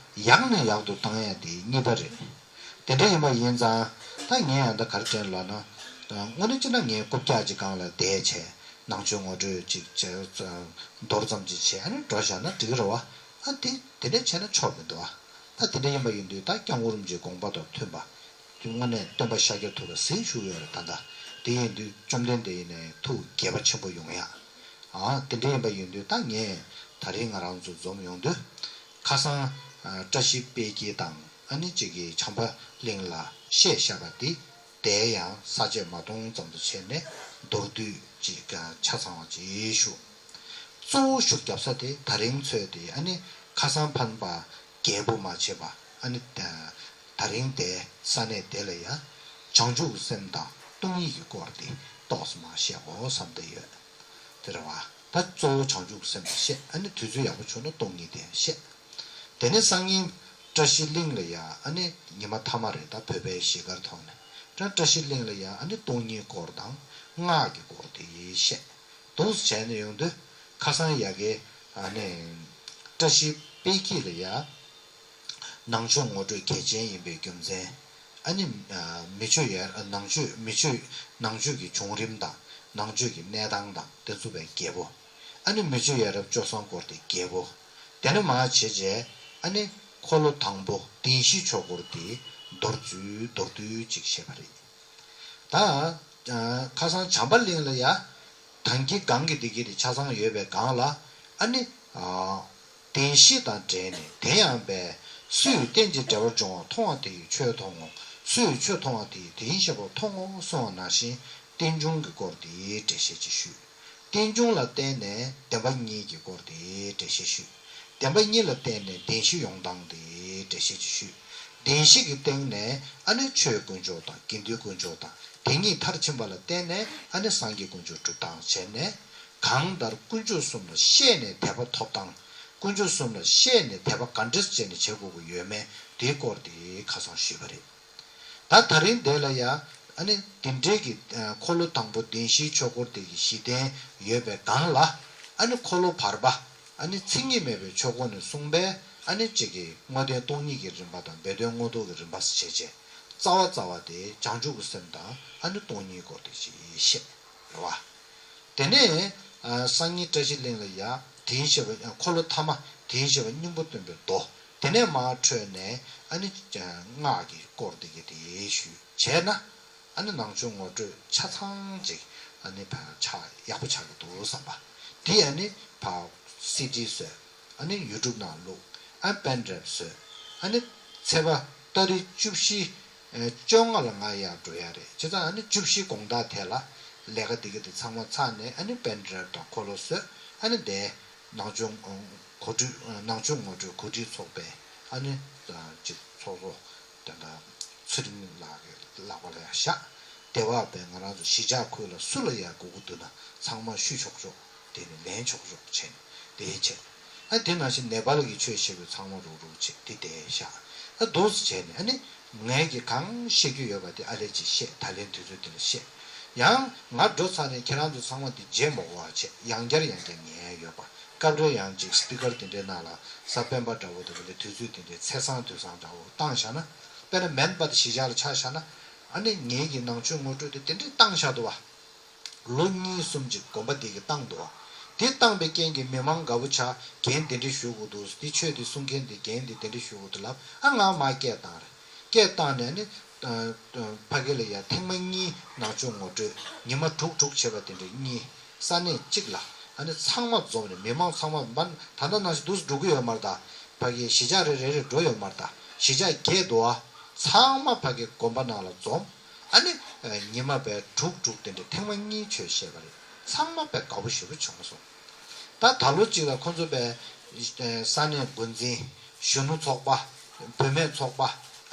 ཡག་ནས་ཡག་ཏུ་བཏང་ཡ་དེ་གཉིས་པ་རེད། དེ་འདྲ་ཡིན་པ་ཡིན་ཙང་ད་ངས་ཡང་ད་ག་རེ་དྲན་ལབ་ན། དངོས་གནས་བྱས་ན་ངས་རྐུབ་བཀྱག་ཅིག་སྒང་ལ་བསྡད་བྱས་ནང་ཆོས་ངོ་སྤྲོད་ཅིག་བྱས། མདོར་ཙམ་ཅིག་བྱས་ཨ་ནི་འགྲོ་བཞག་ན་འགྲིག་གི་རེད་བ། ཨ་དེ་དེ་འདྲ་བྱས་ན་ཆོག་མི་འདུག་ཨ། ད་དེ་འདྲ་ཡིན་པ་ཡིན་དུས་ད་སྐྱབས་མགོན་རིན་པོ་ཆེའི་དགོངས་པ་དང་མཐུན་པ། དེ་དངོས་གནས་སྟོན་པ་ཤཱཀྱ་ཐུབ་པ་ཟིན་བཞུགས་ཡོད་རེད་ད་ལྟ། དེ་ཡིན་དུས་བཅོམ་ལྡན་འདས་ཡིན་ནའི་ཐུགས་དགྱེས་པ་ཆེན་པོ་ཡོང་ཡ། ཨ་དེ་འདྲ་ཡིན་པ་ཡིན་དུས་ད་ངས་ད་རིང་ང་རང་ཚོ་འཛོམས་ཡོང་དུས། ཁ་སང་ཨ་བཀྲ་ཤིས་དཔལ་སྐྱིད་དང་ཨ་ནི་གཅིག་གིས་བྱམས་པ་གླིང་ལ་བཤད་བཞག་པ་འདི་དེ་ཡང་ས་བཅད་མ་སྟོང་ཙམ་དུ་བྱས་ནས་མདོར་བསྡུས་ཅིག་ཆ་ཚང་བ་ཅིག་ཞུ། གཙོ་བོ་ཤུགས་རྒྱབ་ས་དེ་ད་རིང་ཚོས་དེ་ཨ་ནི་ཁ་སང་ཕན་པ་རྒྱས་པོ་མ་བྱས་པ་ཨ་ནི་ད་རིང་དེ་ས་གནས་དེ་ལ་ཡ་བྱང་ཆུབ་སེམས་དང་སྟོང་ཉིད་ཀྱི་སྐོར་དེ་ཏོག་ཙམ་མ་བཤད་དགོས་བསམ་བསྡད་ཡོད། དེ་རེད་བ། ད་གཙོ་བོ་བྱང་ཆུབ་སེམས་ལ་བཤད། ཨ་ནི་དུས་ཚོད་ཡག་པོ་བྱུང་ན་སྟོང་ཉིད་དེ་བཤད། དེ་ནས་སང་ཉིན་བཀྲ་ཤིས་གླིང་ལ་ཡ་ཨ་ནི་ཉི་མ་མཐའ་མ་རེད་ད་བོད་པའི་གཞིས་སྒར་ཐོག་ནས། ད་བཀྲ་ཤིས་གླིང་ལ་ཡ་ཨ་ནི་སྟོང་ཉིད་སྐོར་དང་སྔགས་ཀྱི་སྐོར་དེ་བཤད། འདུག་སེ་བྱས་ནས་ཡོང་དུས་ཁ་སང་ཡ་གི་ཨ་ནི་བཀྲ་ཤིས་དཔལ་སྐྱིད་ལ་ཡ། ནང་ཆོས་ངོ་སྤྲོད་གལ་ཆེན་ཡིན་པའི་རྒྱུ་མཚན། ཨ་ནི། མི་ཆོས་ཡ་ནང་ཆོས་མི་ཆོས་ནང་ཆོས་ཀྱི་བྱུང་རིམ་དང་ནང་ཆོས་ཀྱི་གནས་སྟངས་དང་དེ་ཚོ་བའི་རྒྱས་པོ། ཨ་ནི་མི་ཆོས་ཡ་རབས་སྤྱོད་བཟང་སྐོར་དེ་རྒྱས་པོ། དེ་ནས་མར་བྱས་རྗེས་ཨ་ནི་འཁོར་ལོ་དང་པོ་བདེན་བཞི་ཆོས་སྐོར་དེ་མདོར་བསྡུས་མདོར་བསྡུས་ཅིག་བཤད་པ་རེད། ད། ཁ་སང་བྱམས་པ་གླིང་ལ་ཡ། དང་གི་གང་གི་དེ་གི་དེ་ཆ་ཚང་ཡོད་པའི་སྒང་ལ། ཨ་ནི། བདེན་བཞི་དང་འབྲེལ་ནས་དེ་ཡང་པས། སུས་རྟེན་ཅིང་འབྲེལ་བར་འབྱུང་བ་མཐོང་བ་དེ་ཡིས་ཆོས་མཐོང་ངོ་། སུས་ཆོས་མཐོང་བ་དེ་ཡིས་དེ་བཞིན་གཤེགས་པ་མཐོང་ངོ་གསུངས་པ་ནང་བཞིན་རྟེན་འབྱུང་གི་སྐོར་དེ་འགྲེལ་བཤད་ཅིག་ཞུས། རྟེན་འབྱུང་ལ་བརྟེན་ནས་བདེན་པ་གཉིས་ཀྱི་སྐོར་དེ་འགྲེལ་བཤད་ཞུས། བདེན་པ་གཉིས་ལ་བརྟེན་ནས་བདེན་བཞི་ཡོང་སྟངས་དེ་འགྲེལ་བཤད་ཅིག་ཞུས། བདེན་བཞི་གི་སྟེང་ནས་ཨ་ནི་ཆོས་དཀོན་མཆོག་དང་དགེ་འདུན་དཀོན་མཆོག་དང་དེ་གཉིས་མཐར་ཕྱིན་པ་ལ་བརྟེན་ནས་ཨ་ནི་སངས་རྒྱས་དཀོན་མཆོག་སྒྲུབ་སྟངས་བྱས་ནས། གང་ལྟར་དཀོན་མཆོག་གསུམ་ལ་ཤེས་ནས་དད་པ་ཐོབ་སྟངས། དཀོན་མཆོག་གསུམ་ལ་ཤེས་ནས་དད་པ་ག་འདྲས་བྱས་ནས་བྱེད་དགོས་ཀྱི་ཡོད་མེད་དེའི་སྐོར་དེ་ཁ་སང་ཞུས་པ་རེད། ད་ད་རིང་འདི་ལ་ཡ་ཨ་ནི་དེ་འདྲའི་གི་འཁོར་ལོ་དང་པོ་བདེན་བཞིའི་ཆོས་འཁོར་དེ་གི་གཞི་རྟེན་ཡོད་པའི་སྒང་ལ་ཨ་ནི་འཁོར་ལོ་བར་པ་ཨ་ནི་མཚན་ཉིད་མེད་པའི་ཆོས་འཁོར་ནས་གསུངས་པའི་ཨ་ནི་གཅིག་གི་དངོས་བསྟན་སྟོང་ཉིད་ཀྱི་རིམ་པ་དང་སྦས་དོན་མངོན་རྟོགས་ཀྱི་རིམ་པ་ཟེར་བྱས་རྩ་བ་རྩ་བ་དེ་བྱང་ཆུབ་ཀྱི་སེམས་དང་ཨ་ནི་སྟོང་ཉིད་སྐོར་དེ་ཞིག་བཤད་རེད་བ། དེ་ནས་སང་ཉིན་བཀྲ་ཤིས་གླིང་ལ་ཡ་དེའི་བཤད་པ་འཁོར་ལོ་ཐ་མ་དེའི་བཤད་པ་སྙིང་པོ་སྟོན་པའི་མདོ། དེ་ནས་མར་འཕྲོས་ནས་ཨ་ནི་སྔགས་ཀྱི་སྐོར་དེ་གི་དེ་ཞུས་བྱས་ན་ཨ་ནི་ནང་ཆོས་ངོ་སྤྲོད་ཆ་ཚང་ཅིག་ཨ་ནི་ཕར་ཆགས་ཡག་པོ་ཆགས་ཀྱི་འདུག་བསམ་པ། དེ་ཨ་ནི་ཕར་སི་ཌི་བཟོས། ཨ་ནི་ཡུ་ཊུབ་ནང་བླུགས། ཨ་པེན་ཌ་རའིབ་བཟོས། ཨ་ནི་ཚེས་པ་ཏ་རིག་བཅུ་བཞི་བཅོ་ལྔ་ལ་ང་ཡར་འགྲོ་ཡ་རེད། བྱས་ཙང་ཨ་ནི་བཅུ་བཞི་དགོང་དག་དེ་ལ་ལས་ཀ་འདི་ག་དེ་ཚང་མ་ཚར་ནས་ཨ་ནི་པེན་ཌ་རའིབ་དང་འཁོར་ལོ་བཟོས། ཨ་ནི་དེ་ནང་ཆོས་གོ་སྒྲིག་ནང་ཆོས་ངོ་སྤྲོད་གོ་སྒྲིག་ཚོགས་པའི་ཨ་ནི་ཅིག་ཚོགས་གཙོ་དེ་འདྲ་ཚུལ་ཁྲིམས་ལགས་ཀྱི་ལག་པ་ལ་ཡར་བཞག་དེ་བ་བས་ང་རང་ཚོ་གཞིས་ཆགས་ཁུལ་ལ་སུ་ལ་ཡར་དགོས་ཀྱི་འདུག་ན་ཚང་མ་ཞུ་ཆོག་ཆོག་དེ་ནི་ལེན་ཆོག་ཆོག་བྱས་ནས་དེ་བྱས། ཨ་དེ་ནང་བཞིན་ནེ་པཱལ་གྱི་ཆོས་བཤད་པའི་ཚང་མ་རུག་རུག་བྱས་དེ་དེ་བཞག་ཨ་འདུག་སེ་བྱས་ནས་ཨ་ནི་ངས་ཀྱི་གང་བཤད་རྒྱུ་ཡོད་པ་དེ་ཨ་ལས་ཅིག་བཤད། ད་ལན་དུས་ཚོད་དེ་ལ་བཤད། ཡང་ང་འགྲོ་ཚར་ནས་ཁྱེད་རང་ཚོ་ཚང་མ་དེ་བརྗེད་མ་དགོས་པ་བྱས་ཡང་བསྐྱར་ཡང་བསྐྱར་ཉན་ཡ་ཡོད་པ། སྐབས་རེ་ཡང་ཅིག་སི་པི་ཀར་དེ་འདྲའི་ནང་ལ་གཟའ་སྤེན་པ་འདྲ་བོ་དེ་འདྲ་དུས་ཚོད་དེ་འདྲའི་ཚེས་བཟང་དུས་བཟང་འདྲ་བོ་བཏང་བཞག་ན། དཔེར་ན་མེན་པ་དེ་གཞིས་ཆགས་ལ་ཆ་བཞག་ན། ཨ་ནི་ངེད་ཀྱི་ནང་ཆོས་ངོ་སྤྲོད་དེ་དེ་འདྲའི་བཏང་བཞག་འདུག་བ། ལོ་གཉིས་གསུམ་ཅིག་དགོན་པ་དེ་གི་བཏང་འདུག་བ། དེ་བཏང་པའི་རྐྱེན་གྱིས་མི་མང་དགའ་པོ་ཆགས། རྒན་དེ་འདྲ་ཞུ་དགོས་འདུག་དེ་ཆོས་དེ་གསུང་མཁན་དེ་རྒན་དེ་དེ་འདྲ་ཞུ་དགོས་འདུག་ལབ། ཨ་ང་མར་སྐད་བཏང་རེད། སྐད་བཏང་ནས་ནི། ཕ་གི་ལ་ཡ་ཐེངས་མ་གཉིས་ནང་ཆོས་ངོ་སྤྲོད་ཉི་མ་དྲུག་དྲུག་བྱས་པ་དེ་འདྲ་གཉིས། ས་གནས་གཅིག་ལ་ཨ་ནི་ཚང་མ་འཛོམས་ནས་མི་མང་ཚང་མ་མ་ད་ལྟ་ནང་བཞིན་འདུག་སེ་འགྲོ་གི་ཡོད་མ་རེད་ད། ཕ་གི་གཞིས་ཆགས་རེ་རེ་རེ་འགྲོ་ཡོད་མ་རེད་ད། གཞིས་ཆགས་བརྒྱད་འདུག་ཨ། ཚང་མ་ཕ་གི་དགོན་པ་ནང་ལ་འཛོམས། ཨ་ནི་ཉི་མ་བས་དྲུག་དྲུག་དེ་འདྲ་ཐེངས་མ་གཉིས་ཆོས་བཤད་པ་རེད། ཚང་མ་བས་དགའ་པོ་ཞེ་པོ་བྱུང་སོང་། ད་ད་ལོ་གཅིག་ལ་ཁོང་ཚོ་བས་ས་གནས་འགོ་འཛིན་གཞོན་ནུ་ཚོགས་པ། བུད་མེད་ཚོགས་པ།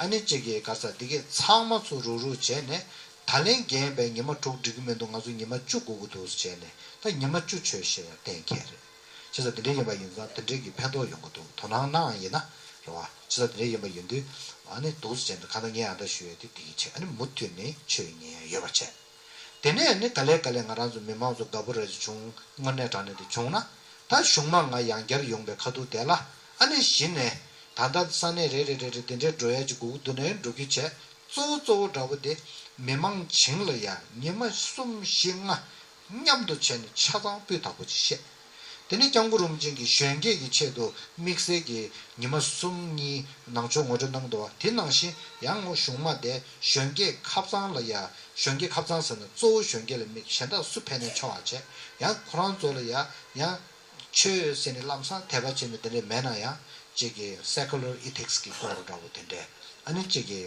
ཨ་ནི་གཅིག་གིས་ག་ས་འདི་གས་ཚང་མ་ཚུར་རུག་རུག་བྱས་ནས་ད་ལན་རྒན་པས་ཉི་མ་དྲུག་འགྲིག་གི་མི་འདུག་ང་ཚོ་ཉི་མ་བཅུ་དགོས་ཀྱི་འདུག་ཟེར་བྱས་ནས་ད་ཉི་མ་བཅུ་ཆོས་བཤད་ཡ་གཏན་འཁེལ་རེད། བྱས་ཙང་དེ་འདྲ་ཡིན་པ་ཡིན་ཙང་དེ་འདྲའི་གི་ཕན་ཐོགས་ཡོང་གི་འདུག་དོ་སྣང་གནང་ཡིན་ན་རེད་བ། བྱས་ཙང་དེ་འདྲ་ཡིན་པ་ཡིན་དུས་ཨ་ནི་འདུག་ཟེར་བྱས་ནས་གང་ལྟར་ངས་ཨ་འདྲ་ཞུ་ཡ་དེ་དེ་གི་ཆེད་ཨ་ནི་མུ་མཐུད་ནས་ཆོས་ཉན་ཡ་ཡོད་པ་བྱས། དེ་ནས་ནི་ག་ལེ་ག་ལེ་ང་རང་ཚོ་མི་མང་ཚོ་དགའ་པོ་རེ་ཞིག་བྱུང་། དངོས་གནས་དྲང་གནས་དེ་བྱུང་ན་ད་གཞུང་མང་ང་ཡང་བསྐྱར་ཡོང་པའི་ཁ་ཐུག་དེ་ལ་ཨ་ནི་གཞི་ནས་ད་ལྟ་ས་གནས་རེ་རེ་རེ་རེ་དེ་འདྲའི་འགྲོ་ཡ་ཅིག་སྒུག་འདུག་ནའི་འགྲོ་རྒྱུ་བྱས། གཙོ་བོ་གཙོ་བོ་འདྲ་བོ་དེ་མི་མང་བྱིངས་ལ་ཡ་ཉི་མ་གསུམ་བཞི་ལྔ་མཉམ་དུ་བྱས་ནས་ཆ་ཚང་སྤུས་དག་པོ་ཅིག་བཤད། དེ་ནས་སྐྱབས་མགོན་རིན་པོ་ཆེ་གིས་གཞོན་སྐྱེས་ཀྱི་ཆེད་དུ་དམིགས་བསལ་གྱི་ཉི་མ་གསུམ་གཉིས་ནང་ཆོས་ངོ་སྤྲོད་གནང་འདུག་བ། དེ་ནང་བཞིན་ཡང་ངོ་གཞུང་མ་དེ་གཞོན་སྐྱེས་ཁ་སང་ལ་ཡ། གཞོན་སྐྱེས་ཁ་སང་ཟེར་ན་གཙོ་བོ་གཞོན་སྐྱེས་ལ་དམིགས། གཞན་དག་སུ་ཕེབས་ནས་ཆོག་པ་བྱས། ཡང་ཁོ་རང་ཚོ་ལ་ཡ་ཡང་ཆོས་ཟེར་ནས་ལམ་སང་དད་པ་བྱེད་མི་དེ་འདྲ་མེད་ན་ཡང་གཅིག་གི་secular ethics གི་སྐོར་འདྲ་བོ་དེ་འདྲ། ཨ་ནི་གཅིག་གི་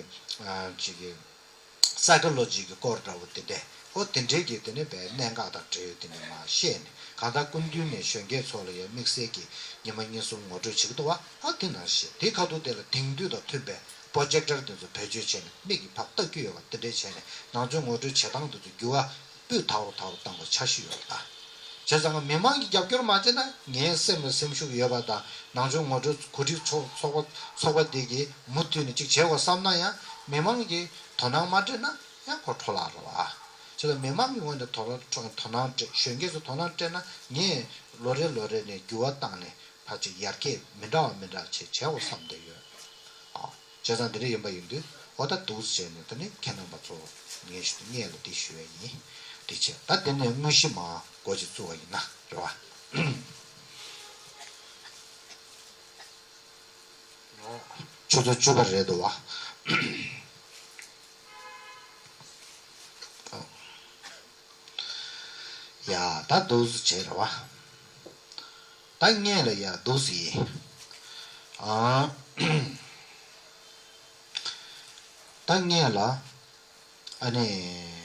གཅིག་གི་psychology གི་སྐོར་འདྲ་བོ་དེ་འདྲ། ཨོ་དེ་འདྲའི་གི་དེ་ནས་བའི་གནད་འགག་དང་འབྲེལ་ཡོད་དེ་འདྲ་མ་བཤད་ནས་གང་ལྟར་སྐུ་མདུན་ནས་གཞོན་སྐྱེས་ཚོ་ལ་ཡང་དམིགས་བསལ་གྱི་ཉི་མ་གཉིས་གསུམ་ངོ་སྤྲོད་བྱེད་ཀྱི་འདུག་བ། ཨ་དེ་ནང་བཞིན་དེའི་ཁ་ཐུག་དེ་ལ་དེང་དུས་དང་མཐུན་པའི་projector དེ་ཚོ་བེད་སྤྱོད་བྱས་ནས་མིག་གིས་ཕར་ལྟ་རྒྱུ་ཡོད་པ་དེ་འདྲའི་བྱས་ནས་ནང་ཆོས་ངོ་སྤྲོད་བྱེད་སྟངས་དེ་ཚོ་འགྱུར་བ་སྤུས་དག་རུ་དག་རུ་བཏང་བའི་འཆར་གཞི་ཡོད་པ་དང་། བྱས་ཙང་མི་མང་གིས་རྒྱབ་སྐྱོར་མ་བྱས་ན་ངའི་སེམས་ལ་སེམས་ཤུགས་ཡོད་པ་དང་ནང་ཆོས་ངོ་སྤྲོད་གོ་སྒྲིག་ཚོགས་ཚོགས་པ་ཚོགས་པ་དེ་གིས་མུ་མཐུད་ནས་ཅིག་བྱེད་དགོས་བསམ་ན་ཡང་མི་མང་གིས་དོ་སྣང་མ་སྤྲད་ན་ཡང་ཁོ་འཕྲོ་བརླག་རེད་བ། བྱས་ཙང་མི་མང་གི་ངོས་ནས་དོ་སྣང་དོ་སྣང་སྤྲད། གཞོན་སྐྱེས་ཚོ་དོ་སྣང་སྤྲད་ན་ངས་ལོ་རེ་ལོ་རེ་ནས་འགྱུར་བ་བཏང་ནས་ཕར་ཅིག་ཡར་རྒྱས་མི་འདྲ་བ་མི་འདྲ་བ་བྱེད་བྱེད་དགོས་བསམ་བསྡད་ཡོད། ཨ། བྱས་ཙང་འདི་འདྲ་ཡིན་པ་ཡིན་དུས་འོ་ད་འདུག་སེ་བྱས་ནས་ད་ནི་ཁྱེད་རྣམ་པ་ཚོ་ངས་ཞུ་སྙད་ལ་འདི་ཞུ་བ་ཡིན། འདི་བྱས་ད་དེ་ནས་དངོས་གཞི་མ་འགོ་ཅིག་བཙུགས་པ་ཡིན་ན་རེད་བ། ཆུ་ཚོད་བཅུ་པ་རེད་འདུག་བ། ཡ་ད་འདུག་སེ་བྱས་རེད་བ། ད་ངས་ལ་ཡ་འདུག་སེ་ཡིན། ཨ། ད་ངས་ལ་ཨ་ནི།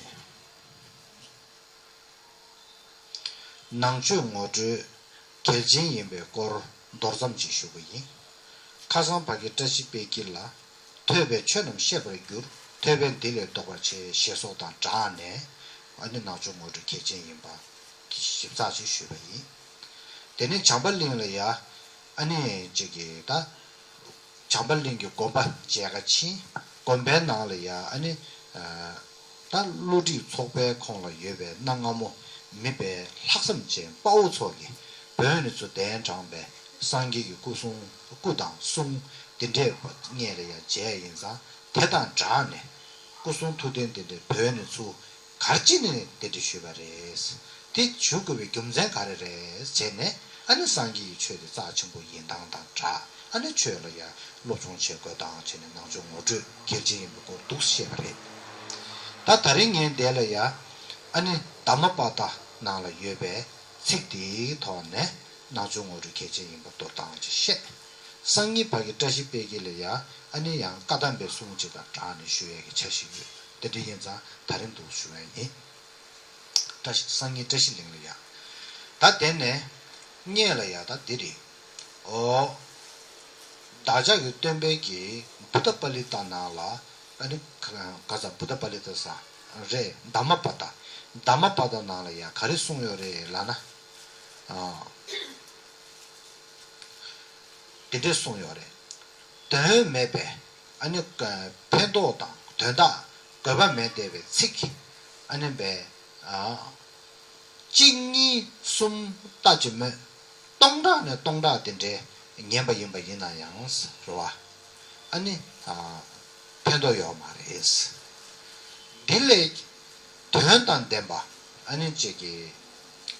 ནང་ཆོས་ངོ་སྤྲོད་གལ་ཆེན་ཡིན་པའི་སྐོར་མདོར་ཙམ་ཅིག་ཞུ་གི་ཡིན། ཁ་སང་ཕ་གི་བཀྲ་ཤིས་དཔལ་སྐྱིད་ལ། ཐོས་པས་ཆོས་རྣམས་ཤེས་པར་འགྱུར། ཐོས་པས་འདི་ལས་ལྡོག་པར་བྱེད། ཞེས་སོགས་དང་སྦྲགས་ནས་ཨ་ནི་ནང་ཆོས་ངོ་སྤྲོད་གལ་ཆེན་ཡིན་པ་ ཞིབ་ཚགས་ཅིག་ཞུས་པ་ཡིན། དེ་ནས་བྱམས་པ་གླིང་ལ་ཡ་ཨ་ནི་ཅིག་གི་ད་བྱམས་པ་གླིང་གི་དགོན་པ་མཇལ་ཁ་ཕྱིན། དགོན་པའི་ནང་ལ་ཡ་ཨ་ནི་ད་བསླུ་བྲིད་ཚོགས་པའི་ཁོངས་ལ་ཡོད་པའི་གནའ་སྔ་མོ་མི་དཔེ་ལྷག་བསམ་ཅན་དཔའ་བོ་ཚོ་གིས་བོད་ནས་ཚུར་གདན་དྲངས་པའི་སངས་རྒྱས་ཀྱི་སྐུ་གསུང་སྐུ་དང་གསུང་དེ་འདྲས་སྔས་ལ་ཡ་མཇལ་ཡིན་ཙང་དེ་དང་སྦྲགས་ནས་སྐུ་གསུང་ཐུགས་རྟེན་དེ་འདྲས་བོད་ནས་ཚུར་ག་རེ་བྱས་ནས་དེ་འདྲ་ཞུས་པ་རེད། དེ་ཞུ་དགོས་པའི་རྒྱུ་མཚན་ག་རེ་རེད་ཟེར་ནས་ཨ་ནི་སངས་རྒྱས་ཀྱི་ཆོས་དེ་རྩ་ཆེན་པོ་ཡིན་སྟངས་དང་སྦྲགས་ཨ་ནི་ཆོས་ལ་ཡང་སློབ་སྦྱོང་བྱེད་དགོས་སྟངས་བྱས་ནས་ནང་ཆོས་ངོ་སྤྲོད་གལ་ཆེན་ཡིན་པའི་སྐོར་འདུག་བཤད་པ་རེད། ད་ད་རིང་ངས་འདི་ལ་ཡང་ཨ་ནི་དྷརྨ་པ་ཏ་ནང་ལ་ཡོད་པའི་ཚིག་དེའི་ཐོག་ནས་ནང་ཆོས་ངོ་སྤྲོད་གལ་ཆེན་ཡིན་པ་མདོར་བསྡུས་ཅིག་བཤད། སང་ཉིན་ཕ་གི་བཀྲ་ཤིས་དཔལ་གྱི་ལ་ཡང་ཨ་ནི་ཡང་བཀའ་གདམས་པའི་གསུང་ཅིག་དང་སྦྲགས་ནས་ཞུ་ཡས་ཀྱི་འཆར་གཞི་ཡོད། དེ་འདྲ་ཡིན་ཙང་ད་རིང་འདུག་ཞུ་ཡས་ཡིན། བཀྲ་ཤིས་སང་ཉིན་བཀྲ་ཤིས་གླིང་ལ་ཡ། ད་དེ་ནས་སྔས་ལ་ཡ་ད་འདི་རེད། ཨོ། བདག་ཅག་གི་སྟོན་པའི་གི་བུདྡྷ་པཱ་ལི་ཏ་ནང་ལ་ཨ་ནི་ག་ས་བུདྡྷ་པཱ་ལི་ཏ་ས་རེད། དྷརྨ་པ་ཏ། དྷརྨ་པ་ཏ་ནང་ལ་ཡ་ག་རེ་གསུངས་ཡོད་རེད་ལབ་ན། ཨ། འདི་འདྲས་གསུངས་ཡོད་རེད། དོན་མེད་པའི་ཨ་ནི་ཕན་ཐོགས་དང་དོན་དག་དགོས་པ་མེད་བསྡད་པའི་ཚིག་ཨ་ནི་བས་ཨ། གཅིག་གཉིས་གསུམ་ལྟ་ཅི་སྨོས། སྟོང་ཕྲག་ནས་སྟོང་ཕྲག་དེ་འདྲའི་ཉན་པ་ཡིན་པ་ཡིན་ན་ཡང་རེད་བ། ཨ་ནི་ཨ། ཕན་ཐོགས་ཡོད་མ་རེད། འདི་ལས་དོན་དང་ལྡན་པ་ཨ་ནི་ཅིག་གི་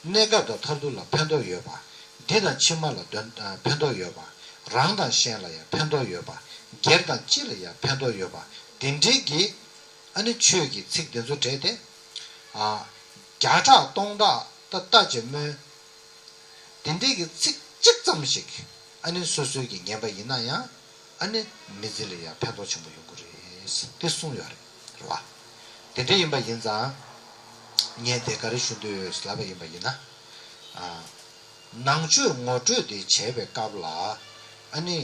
གནས་སྐབས་དང་མཐར་ཐུག་ལ་ཕན་ཐོགས་ཡོད་པ། འདི་དང་ཕྱི་མ་ལ་དོན་ཕན་ཐོགས་ཡོད་པ། རང་དང་གཞན་ལ་ཡང་ཕན་ཐོགས་ཡོད་པ། སྒེར་དང་སྤྱི་ལ་ཡང་ཕན་ཐོགས་ཡོད་པ། འདི་འདྲའི་གི་ཨ་ནི་ཆོས་ཀྱི་ཚིག་འདི་ཚོ་བྲལ་ཏེ། ཨ། བརྒྱ་ཕྲག་སྟོང་ཕྲག་ད་ལྟ་ཅི་སྨོས། དེ་འདྲའི་གི་ཚིག་གཅིག་ཙམ་ཞིག་ཨ་ནི་སོ་སོའི་གི་ཉན་པ་ཡིན་ན་ཡང་ཨ་ནི་མི་ཚེ་ལ་ཡང་ཕན་ཐོགས་ཆེན་པོ་ཡོང་གི་རེད་དེ་གསུངས་ཡོད་རེད། རེད་བ། དེ་འདྲ་ཡིན་པ་ཡིན་ཙང་ངས་དེ་ག་རེ་ཞུ་འདོད་ཡོད་ལབ་པ་ཡིན་པ་ཡིན་ན། ཨ། ནང་ཆོས་ངོ་སྤྲོད་དེ་བྱས་པའི་སྐབས་ལ་ཨ་ནི།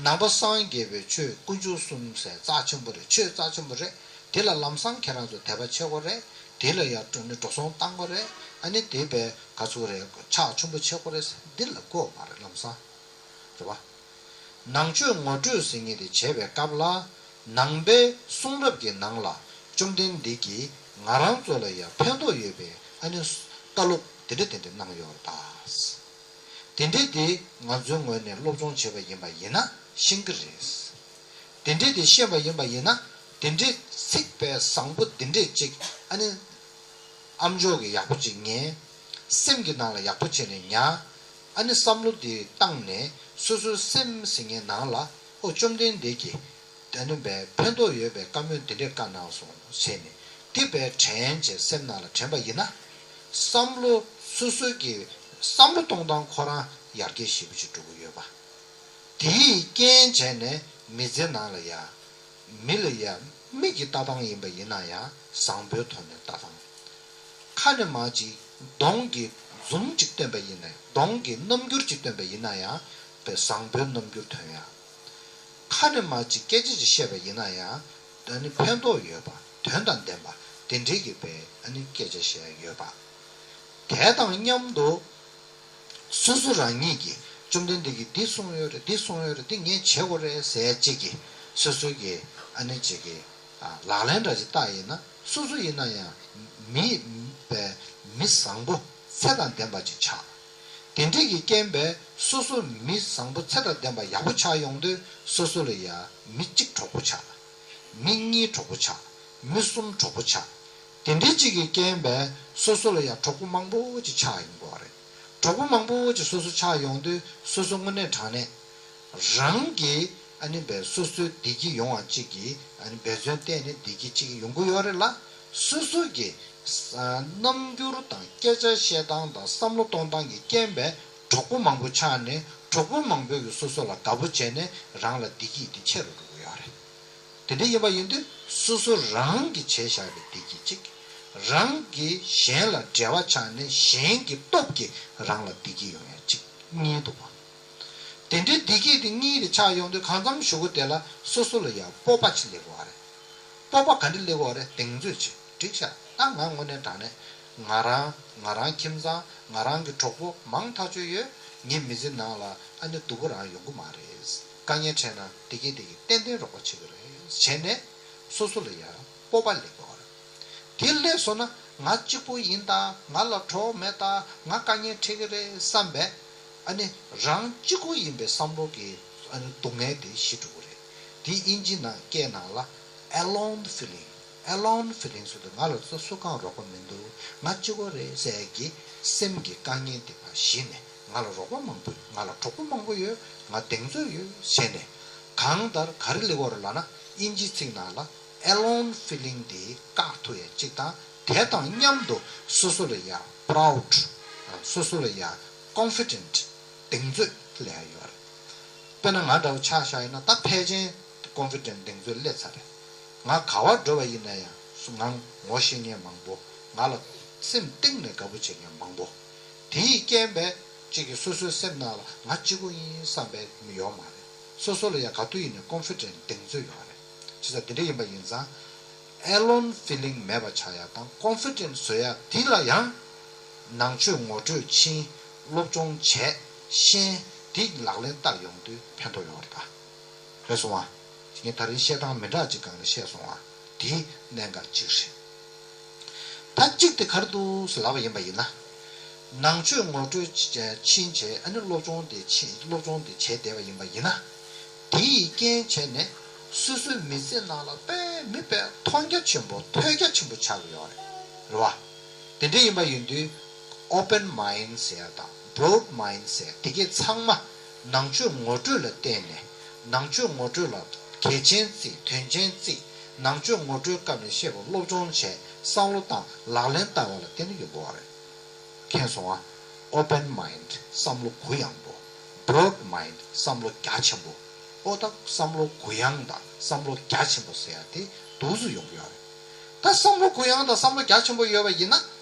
ནང་པ་སངས་རྒྱས་པའི་ཆོས་དཀོན་མཆོག་གསུམ་ཟེར་རྩ་ཆེན་པོ་རེད། ཆོས་རྩ་ཆེན་པོ་རེད། དེ་ལ་ལམ་སང་ཁྱེད་རང་ཚོ་དད་པ་བྱེད་དགོས་རེད། དེ་ལ་ཡང་འགྲོ་ནི་འགྲོ་སོང་བཏང་དགོས་རེད། ཨ་ནི་དེ་བས་ག་ཚོད་རེད་ཕྱག་མཆོད་པ་བྱེད་དགོས་རེད། འདི་ལ་གོ་མ་རེད་ལམ་སང་། རེད་བ། ནང་ཆོས་ངོ་སྤྲོད་ཟེར་མཁན་དེ་བྱེད་པའི་སྐབས་ལ་ནང་པའི་གསུང་རབ་ཀྱི་ནང་ལ་བཅོམ་ལྡན་འདས་ཀྱིས་ང་རང་ཚོ་ལ་ཡང་ཕན་ཐོགས་ཡོད་པའི་ཨ་ནི་བཀའ་སློབ་དེ་འདྲ་དེ་འདྲ་གནང་ཡོད་རེད་ད། དེ་འདྲས་དེ་ང་ཚོའི་ངོས་ནས་སློབ་སྦྱོང་བྱས་པ་ཡིན་པ་ཡིན་ན་ཤེས་ཀྱི་རེད། དེ་འདྲས་དེ་ཤེས་པ་ཡིན་པ་ཡིན་ན་དེ་འདྲས་ཚིག་པའི་བཟང་པོ་དེ་འདྲས་ཅིག་ཨ་ནི་ཨམ་ཅོག་གི་ཡག་པོ་ཅིག་ཉན། སེམས་ཀྱི་ནང་ལ་ཡག་པོ་བྱས་ནས་ཉར། ཨ་ནི་བསམ་བློ་དེ་བཏང་ནས་སོ་སོའི་སེམས་ཟེར་མཁན་ནང་ལ་ཨོ་བཅོམ་ལྡན་འདས་ཀྱིས། དེ་ནི་བས་ཕན་ཐོགས་ཡོད་པའི་བཀའ་མོལ་འདི་འདྲས་བཀའ་གནང་སོང་ཟེར་ནས་དེ་བས་དྲན་བྱས་སེམས་ནང་ལ་དྲན་པ་ཡིན་ན། བསམ་བློ་སོ་སོའི་གི་བསམ་བློ་གཏོང་སྟངས་ཁོ་རང་ཡར་རྒྱས་ཞེ་པོ་ཅིག་འགྲོ་གི་ཡོད་པ། དེའི་རྐྱེན་བྱས་ནས་མི་ཚེ་ནང་ལ་ཡ། མི་ལ་ཡ་མིག་གི་ལྟ་སྟངས་ཡིན་པ་ཡིན་ན་ཡང་བཟང་པོའི་ཐོག་ནས་ལྟ་སྟངས། ཁ་ནས་མར་ཅིག་གདོང་གི་འཛུམ་ཅིག་སྟོན་པ་ཡིན་ན་གདོང་གི་རྣམ་འགྱུར་ཅིག་སྟོན་པ་ཡིན་ན་ཡང་བས་བཟང་པོའི་རྣམ་འགྱུར་ཐོན་ཡ། ཁ་ནས་མར་ཅིག་སྐད་ཆ་ཅིག་བཤད་པ་ཡིན་ན་ཡང་ཨ་ནི་ཕན་ཐོགས་ཡོད་པ་དོན་དང་ལྡན་པ་དེ་འདྲའི་གི་བས་ཨ་ནི་སྐད་ཆ་བཤད་ཡ་ཡོད་པ། དེ་དང་མཉམ་དུ། སོ་སོ་རང་ཉིད་ཀྱིས་བཅོམ་ལྡན་འདས་ཀྱིས་འདི་གསུངས་ཡོད་རེད་འདི་གསུངས་ཡོད་རེད་འདི་ངས་བྱེད་དགོས་རེད་ཟེར་ཅིག་གིས་སོ་སོའི་གི་ཨ་ནི་ཅིག་གི་ལག་ལེན་འདྲ་ཅིག་བསྟར་ཡིན་ན་སོ་སོ་ཡིན་ན་ཡང་མི་པའི་མི་བཟང་པོ་ཚེ་དང་ལྡན་པ་ཅིག་ཆགས། དེ་འདྲའི་གི་རྐྱེན་པས་སོ་སོ་མི་བཟང་པོ་ཚེ་དང་ལྡན་པ་ཡག་པོ་ཆགས་ཡོང་དུས་སོ་སོ་ལ་ཡང་མི་གཅིག་གྲོགས་པོ་ཆགས། མི་གཉིས་གྲོགས་པོ་ཆགས། མི་གསུམ་གྲོགས་པོ་ཆགས། དེ་འདྲའི་གཅིག་གི་རྐྱེན་པས་སོ་སོ་ལ་ཡང་གྲོགས་པོ་མང་པོ་ཅིག་ཆགས་ཡོང་གི་ཡོད་རེད། གྲོགས་པོ་མང་པོ་ཅིག་སོ་སོ་ཆགས་ཡོང་དུས་སོ་སོ་དངོས་གནས་དྲང་གནས་རང་གི་ཨ་ནི་བས་སོ་སོའི་བདེ་སྐྱིད་ཡོང་བ་གཅིག་གི་ཨ་ནི་འབད་བརྩོན་བསྟན་ནས་བདེ་སྐྱིད་གཅིག་ཡོང་གི་ཡོད་རེད་ལ། སོ་སོ་གི་རྣམ་འགྱུར་དང་སྐད་ཆ་བཤད་སྟངས་དང་བསམ་བློ་གཏོང་སྟངས་ཀྱི་རྐྱེན་པས་གྲོགས་པོ་མང་པོ་ཆགས་ནས་གྲོགས་པོ་མང་པོས་ཀྱི་སོ་སོ་ལ་དགའ་པོ་བྱས་ནས་རང་ལ་བདེ་སྐྱིད་དེ་ཆེ་རུ་འགྲོ་གི་ཡོད་རེད། དེ་འདྲ་ཡིན་པ་ཡིན་དུས་སོ་སོ་རང་གིས་བྱས་བཞག་པའི་བདེ་སྐྱིད་གཅིག་རང་གིས་གཞན་ལ་འབྲེལ་བ་ཆགས་ནས་གཞན་གྱི་སྟོབས་ཀྱིས་རང་ལ་བདེ་སྐྱིད་ཡོང་ཡ་གཅིག་གཉིས་འདུག་བ། དེ་འདྲའི་བདེ་སྐྱིད་དེ་གཉིས་དེ་ཆགས་ཡོང་དུས་གང་འཚམ་གཞུག་གུ་དེ་ལ་སོ་སོ་ལ་ཡང་སྤོབས་པ་ཅིག་སླེབས་དགོས་པ་རེད། སྤོབས་པ་ག་འདྲ་སླེབས་དགོས་པ་རེད་གདེང་ཚོད་ཅིག་འགྲིག་ཤག་ད་ང་དངོས་གནས་དྲང་གནས་ང་རང་ང་རང་ཁྱིམ་ཚང་ང་རང་གི་གྲོགས་པོ་མང་ཐག་ཆོད་ཡོད། ངའི་མི་ཚེ་ནང་ལ་ཨ་ནི་སྡུག་པོ་རང་ཡོང་གི་མ་རེད། དཀའ་ངལ་འཕྲད་ན་དེ་གས་དེ་གས་ཏན་ཏན་རོགས་པ་བྱེད་ཀྱི་རེད་བྱས་ནས་སོ་སོ་ལ་ཡ་སྤོབས་པ་སླེབས་ཀྱི་ཡོད་རེད། དེ་སླེབས་སོང་ན་ང་གཅིག་པུ་ཡིན་ད། ང་ལ་གྲོགས་མེད་ད། ང་དཀའ་ངལ་འཕྲད་ཀྱི་རེད་བསམ་པས་ཨ་ནི་རང་གཅིག་པུ་ཡིན་པའི་བསམ་བློ་གི་ཨ་ནི་སྡུག་བསྔལ་དེ་ཞི་འགྲོ་གི་རེད། དེ་དབྱིན་ཇི་ནང་སྐད་ནང་ལ་alone feeling, alone feeling ཟེར་དུས་ང་ལ་སུ་སུ་གང་རོགས་པ་མི་འདུག་ང་གཅིག་པོ་རེད་ཟེར་གྱི་སེམས་ཀྱི་དཀའ་ངལ་དེ་ཕར་ཞི་ནས་ང་ལ་རོགས་པ་མང་པོ་ཡོད། ང་ལ་གྲོགས་པོ་མང་པོ་ཡོད། ང་གདེང་ཚོད་ཡོད་ཟེར་ནས་གང་ལྟར་ག་རེ་སླེབས་ཀྱི་ཡོད་རེད་ལབ་ན་དབྱིན་ཇིའི་ཚིག་ནང་ལ། alone feeling དེ་བཀག་ཐུབ་ཡ་གཅིག་དང་དེ་དང་མཉམ་དུ་སོ་སོ་ལ་ཡ་proud སོ་སོ་ལ་ཡ་confident གདེང་ཚོད་སླེབས་ཡ་ཡོད་རེད། དཔེར་ན་ང་འདྲ་བོ་ཆ་བཞག་ཡིན་ན་ད་ཕལ་ཆེར་confident གདེང་ཚོད་སླེབས་ཚར་རེད། ང་ག་བར་འགྲོ་བ་ཡིན་ན་ཡང་ང་ངོ་ཤེས་མཁན་མང་པོ། ང་ལ་སེམས་གཏིང་ནས་དགའ་པོ་བྱེད་མཁན་མང་པོ། དེའི་རྐྱེན་པས་གཅིག་གིས་སོ་སོའི་སེམས་ནང་ལ་ང་གཅིག་པུ་ཡིན་བསམ་པའི་མི་ཡོད་མ་རེད། སོ་སོ་ལ་ཡང་ག་དུས་ཡིན་ནའི་confident གདེང་ཚོད་ཡོད་རེད། བྱས་ཙང་དེ་འདྲ་ཡིན་པ་ཡིན་ཙང་alone feeling མེད་པ་ཆགས་ཡ་དང་confident བཟོ་ཡ་དེ་ལ་ཡང་ནང་ཆོས་ངོ་སྤྲོད་ཕྱིན། སློབ་སྦྱོང་བྱས། ཤེས། དེ་ལག་ལེན་བསྟར་ཡོང་དུས་ཕན་ཐོགས་ཡོད་རེད་ད། རེད་སོང་ང་། ངས་ད་རིང་བཤད་སྟངས་མི་འདྲ་ཅིག་སྒང་ནས་བཤད་སོང་ང་། དེ་གནད་འགག་ཅིག་རེད། ད་གཅིག་དེ་ག་རེ་འདུག་ཟེར་ལབ་པ་ཡིན་པ་ཡིན་ན། ནང་ཆོས་ངོ་སྤྲོད་ཕྱིན་བྱས་ཨ་ནི་སློབ་སྦྱོང་དེ་ཕྱིན་སློབ་སྦྱོང་དེ་བྱས་བསྡད་པ་ཡིན་པ་ཡིན་ན། དེ་ཡི་རྐྱེན་བྱས་ནས་སོ་སོའི་མི་ཚེ་ནང་ལ་དཔེ་མི་དཔེ་མཐོང་རྒྱ་ཆེན་པོ་ཐོས་རྒྱ་ཆེན་པོ་ཆགས་ཀྱི་ཡོད་རེད། རེད་བ། དེ་འདྲ་ཡིན་པ་ཡིན་དུས་open mind ཟེར་ཡ་དང་broad mind ཟེར་དེ་གས་ཚང་མ་ནང་ཆོས་ངོ་སྤྲོད་ལ་བརྟེན་ནས་ནང་ཆོས་ངོ་སྤྲོད་ལ་གལ་ཆེན་བརྩི་དོན་ཆེན་བརྩི། ནང་ཆོས་ངོ་སྤྲོད་སྐབས་ནས་བཤད་པ་སློབ་སྦྱོང་བྱས་བསམ་བློ་བཏང་ལག་ལེན་བསྟར་བ་ལ་བརྟེན་ནས་ཡོང་གི་ཡོད་རེད། མཁྱེན་སོང་ང་། open mind བསམ་བློ་གུ་ཡངས་པོ། broad mind བསམ་བློ་རྒྱ་ཆེན་པོ། ཨོ་ད་བསམ་བློ་གུ་ཡངས་དང་བསམ་བློ་རྒྱ་ཆེན་པོ་ཟེར་ཡ་དེ་འདུག་སེ་ཡོང་གི་ཡོད་རེད། ད་བསམ་བློ་གུ་ཡངས་དང་བསམ་བློ་རྒྱ་ཆེན་པོ་ཡོད་པ་ཡིན་ན་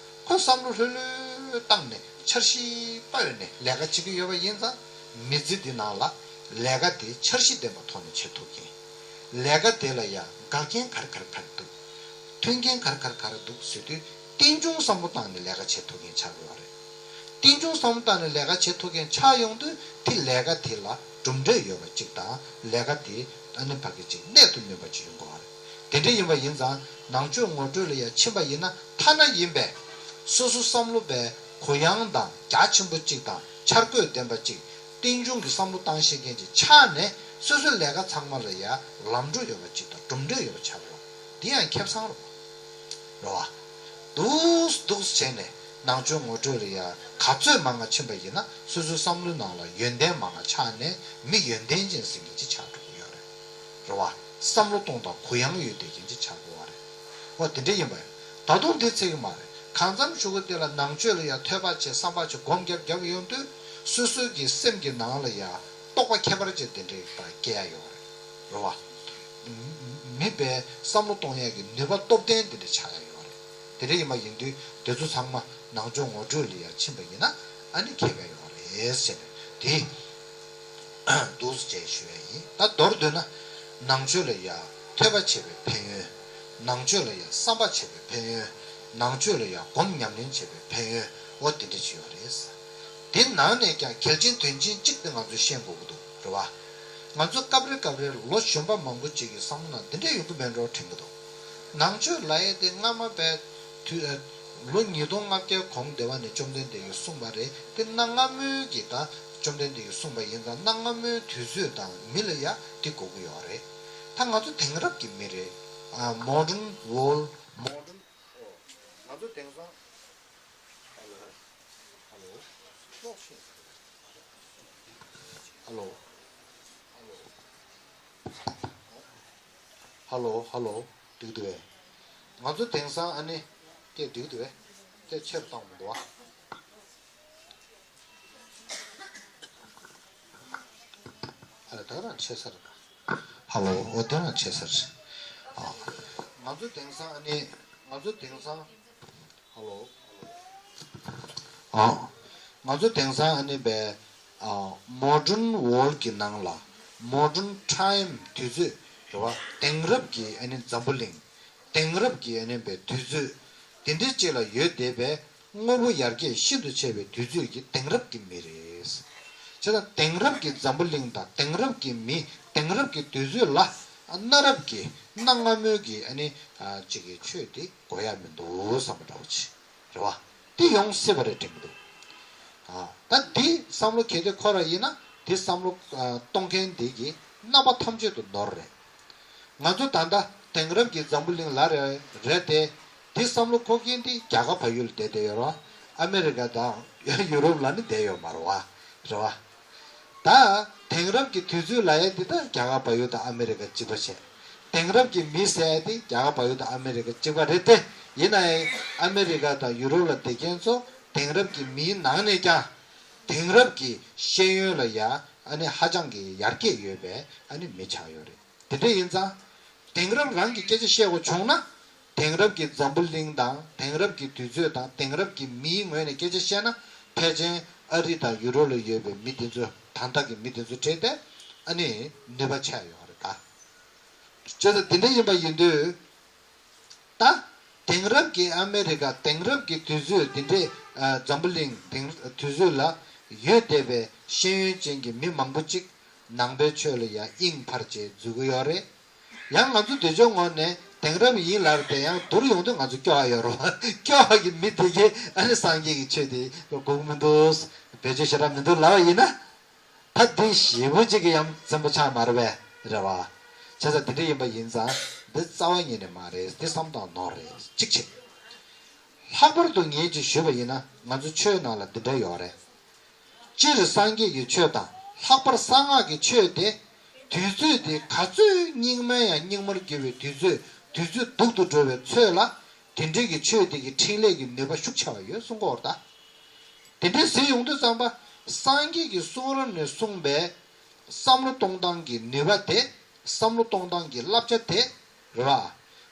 ཁོ་བསམ་བློ་ལྷོད་ལྷོད་བཏང་ནས་འཆར་གཞི་དཔའ་བོ་ནས་ལས་ཀ་བྱེད་ཀྱི་ཡོད་པ་ཡིན་ཙང་མི་ཚེ་འདི་ནང་ལ་ལས་ཀ་དེ་འཆར་གཞི་ལྡན་པའི་ཐོག་ནས་བྱེད་ཐུབ་མཁན། ལས་ཀ་དེ་ལ་ཡང་འགལ་རྐྱེན་ག་རེ་ག་རེ་ག་རེ་འདུག་མཐུན་རྐྱེན་ག་རེ་ག་རེ་ག་རེ་འདུག་ཟེར་དུས་རྟེན་འབྱུང་བསམ་བློ་བཏང་ནས་ལས་ཀ་བྱེད་ཐུབ་མཁན་ཆགས་དགོས་པ་རེད། རྟེན་འབྱུང་བསམ་བློ་བཏང་ནས་ལས་ཀ་བྱེད་ཐུབ་མཁན་ཆགས་ཡོང་དུས་དེ་ལས་ཀ་དེ་ལ་གྲུབ་འབྲས་ཡོད་པ་གཅིག་དང་ལས་ཀ་དེ་ཨ་ནི་ཕ་གི་གཅིག་གནད་དུ་སྨིན་པ་གཅིག་ཡོང་དགོས་པ་རེད། དེ་འདྲ་ཡིན་པ་ཡིན་ཙང་ནང་ཆོས་ངོ་སྤྲོད་ལ་ཡང་ཕྱིན་པ་ཡིན་ན་ཐ་ན་ཡིན་པས་སོ་སོ་བསམ་བློ་པའི་གུ་ཡངས་དང་རྒྱ་ཆེན་པོ་གཅིག་དང་འཆར་འགོད་ལྡན་པ་གཅིག་རྟེན་འབྱུང་གི་བསམ་བློ་བཏང་ཤེས་མཁན་ཅིག་ཆགས་ནས་སོ་སོའི་ལས་ཀ་ཚང་མ་ལ་ཡང་ལམ་འགྲོ་ཡོད་པ་ཅིག་དང་གྲུབ་འབྲས་ཡོད་པ་ཆགས་རོགས། འདི་ཡང་ཁེ་བཟང་རོགས། རེད་བ། འདུག་འདུག་བྱས་ནས་ནང་ཆོས་ངོ་སྤྲོད་ལ་ཡང་ག་ཚོད་མང་ང་ཕྱིན་པ་ཡིན་ན་སོ་སོའི་བསམ་བློའི་ནང་ལ་ཡོན་ཏན་མང་ང་ཆགས་ནས་མི་ཡོན་ཏན་ཅན་ཟེར་མཁན་ཅིག་ཆགས་འགྲོ་གི་ཡོད་རེད། རེད་བ། བསམ་བློ་གཏོང་སྟངས་གུ་ཡངས་ཡོད་བསྡད་མཁན་ཅིག་ཆགས་དགོས་པ་རེད། འོ་དེ་འདྲ་ཡིན་པ་ཡིན། ད་དུང་འདི་ཚད་ཀྱི་མ་རེད། གང་འཚམ་ཞུ་གི་དེ་ལ་ནང་ཆོས་ལ་ཡང་ཐོས་པ་བྱས་བསམ་པ་བྱས་སྒོམ་རྒྱབ་རྒྱབ་ཡོང་དུས་སོ་སོའི་གི་སེམས་ཀྱི་ནང་ལ་ཡང་རྟོགས་པ་ཁྱད་པར་ཅན་དེ་འདྲའི་ད་སྐྱེ་ཡ་ཡོད་རེད། རེད་བ། མི་པའི་བསམ་བློ་གཏོང་ཡ་གི་ནུས་པ་སྟོབས་ལྡན་དེ་འདྲ་ཆགས་ཡ་ཡོད་རེད། དེ་འདྲ་ཡིན་པ་ཡིན་དུས་དེ་ཚོ་ཚང་མ་ནང་ཆོས་ངོ་སྤྲོད་ལ་ཡང་ཕྱིན་པ་ཡིན་ན་ཨ་ནི་ཁེ་ཕན་ཡོད་རེད་ཟེར་ནས་དེ། འདུག་སེ་བྱས་ཞུ་ཡ་ཡིན། ད་མདོར་བསྡུས་ན། ནང་ཆོས་ལ་ཡ་ཐོས་པ་བྱས་པའི་ཕན་ཡོན། ནང་ཆོས་ལ་ཡ་བསམ་པ་བྱས་པའི་ཕན་ཡོན། ནང་ཆོས་ལ་ཡ་སྒོམ་ཉམས་ལེན་བྱས་པའི་ཕན་ཡོན་འོ་དེ་འདྲ་ཅིག་ཡོད་རེད། དེ་ནང་ནས་ཀྱང་གལ་ཆེན་དོན་ཆེན་གཅིག་དེ་ང་ཚོས་ཤེས་དགོས་ཀྱི་འདུག་རེད་བ། ང་ཚོ་སྐབས་རེ་སྐབས་རེ་ལོ་གཞོན་པ་མང་པོ་ཅིག་གི་བསམ་བློ་ནང་འདི་འདྲ་ཡོང་གི་མེད་འགྲོ་དྲན་གྱི་འདུག་ནང་ཆོས་ལབ་ཡས་དེ་སྔ་མ་བས་དུས་ལོ་ཉིས་སྟོང་ལྔ་བརྒྱའི་གོང་སྡེ་བ་ནས་བཅོམ་ལྡན་འདས་ཀྱིས་གསུངས་པ་རེད། དེ་གནའ་སྔ་མོའི་གི་ད་བཅོམ་ལྡན་འདས་ཀྱིས་གསུངས་པ་ཡིན་ཙང་གནའ་སྔ་མོའི་དུས་ཚོད་དང་མི་ལ་ཡ་དེ་དགོས་ཀྱི་ཡོད་རེད། ད་ང་ཚོ་དེང་རབས་ཀྱི་མི་རེད། ཨ། modern world modern ང་ཚོ་དེང་སང་ཧ་ལོ་ཧ་ལོ་ཧ་ལོ། ཧ་ལོ། ཧ་ལོ། འགྲིག་འདུག་གས། ང་ཚོ་དེང་སང་ཨ་ནི་སྐད་འགྲིག་འདུག་གས། སྐད་ཆེར་བཏང་མི་འདུག་ཨ། ཨ་ལ་ད་རང་ཆེ་ས་རེད། ཧ་ལོ། འོ་དེ་རང་ཆེ་ས་རེད། ཨ། ང་ཚོ་དེང་སང་ཨ་ནི་ང་ཚོ་དེང་སང་། ཧ་ལོ། ཨ། ང་ཚོ་དེང་སང་ཨ་ནི་བས། ཨ། modern world གི་ནང་ལ། modern time དུས་ཚོད་རེད་བ། དེང་རབས་ཀྱི་ཨ་ནི་འཛམ་བུ་གླིང་། དེང་རབས་ཀྱི་ཨ་ནི་བས་དུས་ཚོད། དེ་འདྲའི་ཅིག་ལ་ཡོད་བསྡད་པའི་དངོས་པོ་ཡར་རྒྱས་ཤིན་ཏུ་ཆེ་བའི་དུས་ཚོད་ཀྱི་དེང་རབས་ཀྱི་མི་རེད། བྱས་ཙང་དེང་རབས་ཀྱི་འཛམ་བུ་གླིང་དང་དེང་རབས་ཀྱི་མི་དེང་རབས་ཀྱི་དུས་ཚོད་ལ་གནའ་རབས་ཀྱི་གནའ་སྔ་མོའི་གི་ཨ་ནི་ཅིག་གི་ཆོས་དེ་དགོས་ཡ་མི་འདུག་བསམ་པ་འདྲ་བོ་ཅིག་རེད་བ། དེ་ཡོང་སྲིད་པ་རེད་དྲན་གྱི་འདུག་ད་འདི་བསམ་བློ་གལ་ཏེ་འཁོར་བ་ཡིན་ན་དེ་བསམ་བློ་གཏོང་མཁན་འདི་གི་རྣམ་པ་ཐམས་ཅད་དུ་ནོར་རེད། ང་ཚོ་ད་ལྟ་དེང་རབས་ཀྱི་འཛམ་བུ་གླིང་ལ་རེ་རེད་དེ། དེ་བསམ་བློ་འཁོར་མཁན་དེ་རྒྱ་གར་བལ་ཡུལ་ལ་བསྡད་བསྡད་ཡོད་རེད་བ། ཨ་མེ་རི་ཀ་དང་ཡུ་རོབ་ལ་ནི་བསྡད་ཡོད་མ་རེད་བ། རེད་བ། ད་དེང་རབས་ཀྱི་དུས་ཚོད་ལ་ཡ་འདི་ད་རྒྱ་གར་བལ་ཡུལ་དང་ཨ་མེ་རི་ཀ་གཅིག་པ་བྱས། དེང་རབས་ཀྱི་མི་ཟེར་ཡ་དེ་རྒྱ་གར་བལ་ཡུལ་དང་ཨ་མེ་རི་ཀ་གཅིག་པ་རེད་དེ། ཡིན་ན་ཡང་ཨ་མེ་རི་ཀ་དང་ཡུ་རོབ་ལ་བསྡད་མཁན་ཚོ་དེང་རབས་ཀྱི་མིའི་ནང་ནས་ཀྱང་དེང་རབས་ཀྱི་ཤེས་ཡོན་ལ་ཡ་ཨ་ནི་ཧ་ཅང་གི་ཡར་རྒྱས་ཡོད་པའི་ཨ་ནི་མི་ཆགས་ཡོད་རེད། དེ་འདྲ་ཡིན་ཙང་། དེང་རབས་རང་གི་སྐད་ཆ་བཤད་དགོས་བྱུང་ན། དེང་རབས་ཀྱི་འཛམ་བུ་གླིང་དང་དེང་རབས་ཀྱི་དུས་ཚོད་དང་དེང་རབས་ཀྱི་མིའི་ངོས་ནས་སྐད་ཆ་བཤད་ན། ཕལ་ཆེར་ཨ་རི་དང་ཡུ་རོབ་ལ་ཡོད་པའི་མི་དེ་ཚོ་ད་ལྟ་གི་མི་དེ་ཚོ་གྲས་དེ་ཨ་ནི་ནུས་པ་ཆགས་ཡོད་རེད་ད། བྱས་ཙང་དེ་འདྲ་ཡིན་པ་ཡིན་དུས། ད། དེང་རབས་ཀྱི་ཨ་མེ་རི་ཀ་དེང་རབས་ཀྱི་དུས་ཚོད་འདི་འདྲའི་ཨ་འཛམ་བུ་གླིང་དེང་དུས་ཚོད་ལ་ཡོད་བསྡད་པའི་ཤེས་ཡོན་ཅན་གྱི་མི་མང་པོ་ཅིག་ནང་པའི་ཆོས་ལ་ཡང་དབྱིངས་འཕར་བྱས་འཛུལ་གྱི་ཡོད་རེད། ཡང་ང་ཚོ་འདི་ཕྱོགས་ངོས་ནས་དེང་རབས་ཡིན་ལབ་དེ་ཡང་བསྡུར་ཡོང་དུས་ང་ཚོ་སྐྱོ་བ་ཡོད་རེད་བ། སྐྱོ་བ་གི་མི་དེ་གས་ཨ་ནི་སངས་རྒྱས་ཀྱི་ཆོས་དེ་དགོས་ཀྱི་མི་འདུག་བེད་སྤྱོད་ཞེ་དྲག་མི་འདུག་ལབ་པ་ཡིན་ན། ད་འདི་ཞེ་པོ་ཅིག་གི་ཡ་མཚན་པོ་ཆགས་མ་རེད་པས། རེད་བ། བྱས་ཙང་འདི་འདྲ་ཡིན་པ་ཡིན་ཙང་འདི་རྩ་བ་ཉིད་ནས་མ་རེད། འདི་བསམ་སྟངས་ནོར་རེད། གཅིག་བྱས། ལྷག་པར་དུ་ངས་ཅིག་ཞུས་པ་ཡིན་ན་ང་ཚོ་ཆོས་ནང་ལ་འདི་འདྲ་ཡོད་རེད། སྤྱིར་སངས་རྒྱས་ཀྱི་ཆོས་དང་ལྷག་པར་གསང་སྔགས་ཀྱི་ཆོས་དེ་དུས་ཚོད་དེ་ག་ཚོད་སྙིགས་མའི་ཡང་སྙིགས་མར་གྱུར་བའི་དུས་ཚོད་དུས་ཚོད་སྡུག་ཏུ་འགྲོ་བའི་ཚོད་ལ་དེ་འདྲའི་གི་ཆོས་དེ་གི་ཕྲིན་ལས་ཀྱི་ནུས་པ་ཤུགས་ཆེ་བ་ཡོད་གསུང་གི་ཡོད་རེད་ད། དེ་འདྲའི་ཟེར་ཡོང་དུས་ཙམ་པ། སངས་རྒྱས་ཀྱི་གསུང་རབ་ནས་གསུངས་པའི་བསམ་བློ་གཏོང་སྟངས་ཀྱི་ནུས་པ་དེ། བསམ་བློ་གཏོང་སྟངས་ཀྱི་བསླབ་བྱ་དེ། རེད་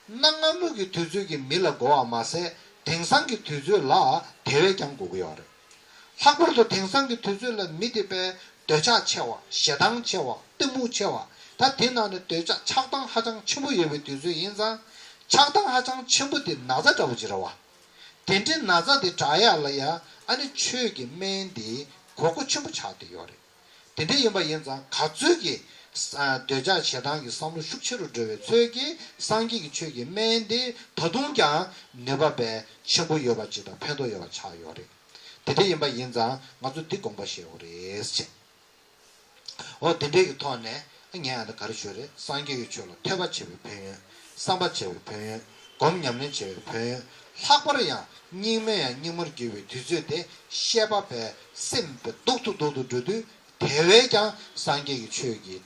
བ། གནའ་སྔ་མོ་གི་དུས་ཚོད་ཀྱི་མི་ལ་དགོས་པ་མ་ཟད་དེང་སང་གི་དུས་ཚོད་ལ་དེ་བས་ཀྱང་དགོས་ཀྱི་ཡོད་རེད། ལྷག་པར་དུ་དེང་སང་གི་དུས་ཚོད་ལ་མི་དེ་དཔེ་འདོད་ཆགས་ཆེ་བ། ཞེ་སྡང་ཆེ་བ། གཏི་མུག་ཆེ་བ། ད་དེ་ནང་ནས་འདོད་ཆགས་ཆགས་སྡང་ཧ་ཅང་ཆེན་པོ་ཡོད་པའི་དུས་ཚོད་ཡིན་ཙང་། ཆགས་སྡང་ཧ་ཅང་ཆེན་པོ་དེ་ན་ཚ་འདྲ་བོ་ཅིག་རེད་བ། དེ་འདྲའི་ན་ཚ་དེ་དྲག་ཡག་ལ་ཡ་ཨ་ནི་ཆོས་ཀྱི་སྨན་དེ་དགོས་མཁོ་ཆེན་པོ་ཆགས་བསྡད་ཡོད་རེད། དེ་འདྲ་ཡིན་པ་ཡིན་ཙང་ག་ཚོད་ཀྱི་ས་འདོད་ཆགས་ཞེ་སྡང་གི་བསམ་བློ་ཤུགས་ཆེ་རུ་འགྲོ་བའི་ཚོད་ཀྱིས་སངས་རྒྱས་ཀྱི་ཆོས་ཀྱི་སྨན་དེ་ད་དུང་ཀྱང་ནུས་པ་དཔེ་ཆེན་པོ་ཡོད་པ་ཅིག་དང་ཕན་ཐོགས་ཡོད་པ་ཆགས་ཡོད་རེད། དེ་འདྲ་ཡིན་པ་ཡིན་ཙང་ང་ཚོ་འདི་དགོངས་པ་བཞེས་དགོས་རེད་ཅེས། འོ་དེ་འདྲའི་གི་ཐོག་ནས་ངས་ཨ་ད་ག་རེ་ཞུ་རེད། སངས་རྒྱས་ཀྱི་ཆོས་ལ་ཐོས་པ་བྱས་པའི་ཕན་ཡོན། བསམ་པ་བྱས་པའི་ཕན་ཡོན། སྒོམ་ཉམས་ལེན་བྱས་པའི་ཕན་ཡོན། ལྷག་པར་ཡང་སྙིགས་མའི་ཡང་སྙིགས་མར་གྱུར་བའི་དུས་ཚོད་དེ་བཤད་པ་བས་སེམས་པའི་སྡུག་ཏུ་སྡུག་ཏུ་འགྲོ་དུས་དེ་བས་ཀྱང་སངས་རྒྱས་ཀྱི་ཆོས་ཀྱི་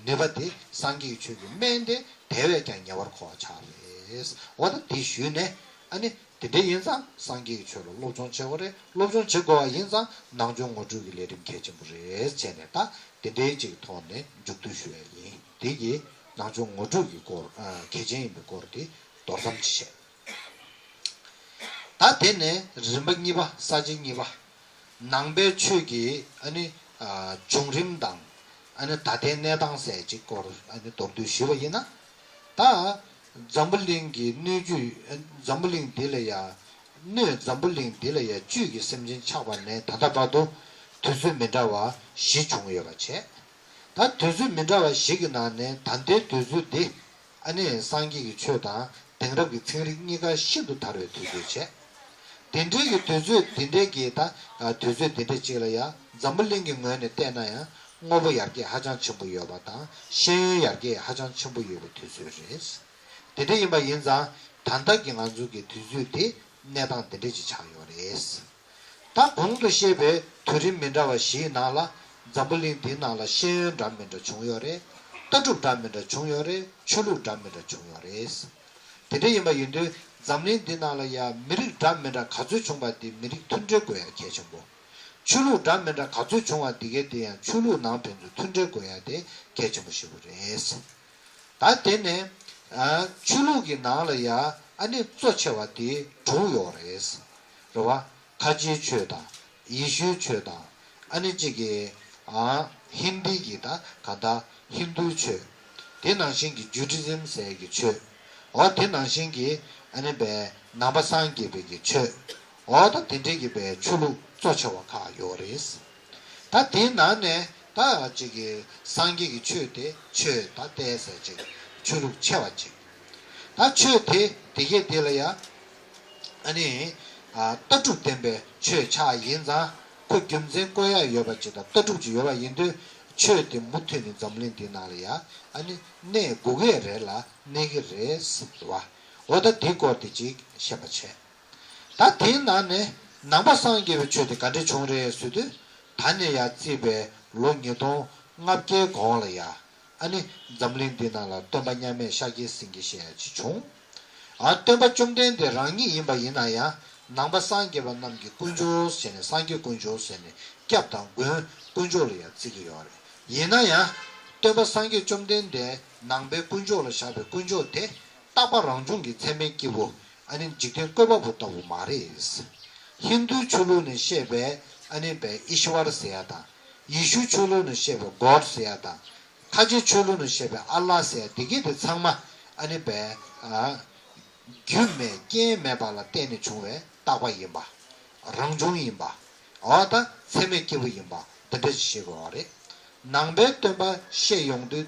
ནུས་པ་དེ་སངས་རྒྱས་ཀྱི་ཆོས་ཀྱི་སྨན་དེ་དེ་བས་ཀྱང་ཉེ་བར་མཁོ་བ་ཆགས་རེད། འོ་ད་དེ་ཞུས་ནས་ཨ་ནི། དེ་འདྲ་ཡིན་ཙང་སངས་རྒྱས་ཀྱི་ཆོས་ལ་སློབ་སྦྱོང་བྱེད་དགོས་རེད། སློབ་སྦྱོང་བྱེད་དགོས་པ་ཡིན་ཙང་ནང་ཆོས་ངོ་སྤྲོད་ཀྱི་ལས་རིམ་གལ་ཆེན་པོ་རེད་བྱས་ནས་ད་དེ་འདྲའི་ཅིག་ཐོག་ནས་མཇུག་བསྡུ་ཞུ་ཡ་ཡིན། དེ་གིས་ནང་ཆོས་ངོ་སྤྲོད་ཀྱི་སྐོར་ཨ་གལ་ཆེན་ཡིན་པའི་སྐོར་དེ་མདོར་ཙམ་ཅིག་བཤད། ད་དེ་ནས་རིམ་པ་གཉིས་པ་ས་བཅད་གཉིས་པ། ནང་པའི་ཆོས་ཀྱི་ཨ་ནི་ཨ་བྱུང་རིམ་དང་ཨ་ནི་ད་ལྟའི་གནས་སྟངས་ཟེར་ཅིག་སྐོར་ཨ་ནི་མདོར་བསྡུས་ཞུས་པ་ཡིན་ན། ད་འཛམ་བུ་གླིང་གི་སྣོད་བཅུད་འཛམ་བུ་གླིང་འདི་ལ་ཡ་སྣོད་འཛམ་བུ་གླིང་འདི་ལ་ཡ་བཅུད་ཀྱི་སེམས་ཅན་ཆགས་པ་ནས་ད་ལྟ་བར་དུ་དུས་ཚོད་མི་འདྲ་བ་བཞི་བྱུང་ཡོད་པ་བྱས། ད་དུས་ཚོད་མི་འདྲ་བ་བཞི་གི་ནང་ནས་ད་ལྟའི་དུས་ཚོད་འདི། ཨ་ནི་སངས་རྒྱས་ཀྱི་ཆོས་དང་དེང་རབས་ཀྱི་ཚན་རིག་གཉིས་ཀ་ཤིན་ཏུ་དར་བའི་དུས་ཚོད་བྱས། དེ་འདྲའི་གི་དུས་ཚོད་དེ་འདྲའི་གི་ད་དུས་ཚོད་དེ་འདྲའི་གཅིག་ལ་ཡང་འཛམ་བུ་གླིང་གི་ངོས་ནས་བལྟས་ན་ཡང་དངོས་པོ་ཡར་རྒྱས་ཧ་ཅང་ཆེན་པོ་ཡོད་པ་དང་ཤེས་ཡོན་ཡར་རྒྱས་ཧ་ཅང་ཆེན་པོ་ཡོད་པའི་དུས་ཚོད་རེད། དེ་འདྲ་ཡིན་པ་ཡིན་ཙང་ད་ལྟ་གི་ང་ཚོ་གི་དུས་ཚོད་དེ་གནས་སྟངས་དེ་འདྲ་ཅིག་ཆགས་ཡོད་རེད། ད་གོང་དུ་བཤད་པའི་དུས་རིམ་མི་འདྲ་བ་བཞིའི་ནང་ལ་འཛམ་བུ་གླིང་འདིའི་ནང་ལ་ཤེས་ཡོན་འདྲ་མི་འདྲ་བྱུང་ཡོད་རེད། ལྟ་གྲུབ་འདྲ་མི་འདྲ་བྱུང་ཡོད་རེད། ཆོས་ལུགས་འདྲ་མི་འདྲ་བྱུང་ཡོད་རེད། དེ་འདྲ་ཡིན་པ་ཡིན་དུས་འཛམ་གླིང་འདི་ནང་ལ་ཡང་མི་རིགས་འདྲ་མི་འདྲ་ག་ཚོད་བྱུང་བ་དེ་མི་རིགས་མཐུན་སྒྲིལ་དགོས་ཡ་གལ་ཆེན་པོ། ཆོས་ལུགས་འདྲ་མི་འདྲ་ག་ཚོད་བྱུང་བ་དེ་གའི་དེ་ཡང་ཆོས་ལུགས་ནང་ཕན་ཚུན་མཐུན་སྒྲིལ་དགོས་ཡ་དེ་གལ་ཆེན་པོ་ཞིག་རེད། ད་དེ་ནས་ཨ་ཆོས་ལུགས་ཀྱི་ནང་ལ་ཡ་ཨ་ནི་གཙོ་ཆེ་བ་དེ་དྲུག་ཡོད་རེད། རེད་བ། ཁ་ཆེའི་ཆོས་དང་ཡེ་ཤུའི་ཆོས་དང་ཨ་ནི་གཅིག་གི་ཨ་ཧིན་དི་གི་ད་ག་ད་ཧིན་དུའི་ཆོས། དེ་ནང་བཞིན་གྱི་ཇུ་ཌི་ཛིམ་ཟེར་གྱི་ཆོས། འོ་དེ་ནང་བཞིན་གྱི་ ཨ་ནི་བས་ནང་པ་སངས་རྒྱས་པའི་གི་ཆོས། འོ་ད་དེ་འདྲའི་གི་བས་ཆོས་ལུགས་གཙོ་ཆེ་བ་ཁག་ཡོད་རེད། ད་དེའི་ནང་ནས་ད་ཅིག་གི་སངས་རྒྱས་ཀྱི་ཆོས་དེ་ཆོས་ད་ལྟའི་ཟེར་ཅིག་ཆོས་ལུགས་ཆེ་བ་ཅིག་ད་ཆོས་དེ་དེ་གས་དེ་ལ་ཡ་ཨ་ནི་ཨ་ལྟ་གྲུབ་བསྟན་པའི་ཆོས་ཆགས་ཡིན་ཙང་ཁོ་རྒྱུ་མཚན་བཀོད་ཡ་ཡོད་པ་ཅིག་དང་ལྟ་གྲུབ་ཅིག་ཡོད་པ་ཡིན་དུས་ཆོས་དེ་མུ་མཐུད་ནས་འཛམ་གླིང་འདི་ནང་ལ་ཡ་ཨ་ནི་གནས་དགོས་ཀྱི་རེད་ལ་གནས་ཀྱི་རེད་ཟེར་བ། འོ་ད་དེའི་སྐོར་དེ་ཅིག་བཤད་པ་བྱས། ད་དེའི་ནང་ནས་ནང་པ་སངས་རྒྱས་པའི་ཆོས་དེ་ག་འདྲས་བྱུང་རེད་ཟེར་དུས་ད་ནས་ཡར་བརྩིས་པའི་ལོ་ཉིས་སྟོང་ལྔ་བརྒྱའི་གོང་ལ་ཡ་ཨ་ནི་འཛམ་གླིང་འདི་ནང་ལ་སྟོན་པ་མཉམ་མེད་ཤཱཀྱའི་སེང་གེ་ཞེས་ཡ་ཅིག་བྱུང་། ཨ་སྟོན་པ་བཅོམ་ལྡན་འདས་རང་ཉིད་ཡིན་པ་ཡིན་ན་ཡང་ནང་པ་སངས་རྒྱས་པ་རྣམས་ཀྱི་དཀོན་མཆོག་ཟེར་ནས་སངས་རྒྱས་དཀོན་མཆོག་ཟེར་ནས་སྐྱབས་དང་མགོན་དཀོན་མཆོག་ལ་ཡང་བརྩི་གི་ཡོད་རེད། ཡིན་ན་ཡང་སྟོན་པ་སངས་རྒྱས་བཅོམ་ལྡན་འདས་ནང་པའི་དཀོན་མཆོག་ལ་བཞག་པའི་དཀོན་མཆོག་དེ་རྟག་པ་རང་བྱུང་གི་ཚད་མའི་སྐྱེས་བུ་ཨ་ནི་འཇིག་རྟེན་བཀོད་པ་པོ་ལྟ་བུ་མ་རེད། ཧིན་དུའི་ཆོས་ལུགས་ནས་བཤད་པའི་ཨ་ནི་བའི་ཨི་ཤི་ཝར་ཟེར་ཡ་དང་། ཡེ་ཤུའི་ཆོས་ལུགས་ནས་བཤད་པའི་གོཌ་ཟེར་ཡ་དང་། ཁ་ཆེའི་ཆོས་ལུགས་ནས་བཤད་པའི་ཨ་ལ་ཟེར་ཡ་དེ་གས་དེ་ཚང་མ་ཨ་ནི་བའི་ཨ་རྒྱུ་མེད་རྐྱེན་མེད་པ་ལ་བརྟེན་ནས་བྱུང་བའི་རྟག་པ་ཡིན་པ། རང་བྱུང་ཡིན་པ། འོ་ད་ཚད་མའི་སྐྱེས་བུ་ཡིན་པ་འདི་འདྲ་ཞིག་ཤེས་དགོས་པ་རེད། ནང་པའི་སྟོན་པ་བཤད་ཡོང་དུས་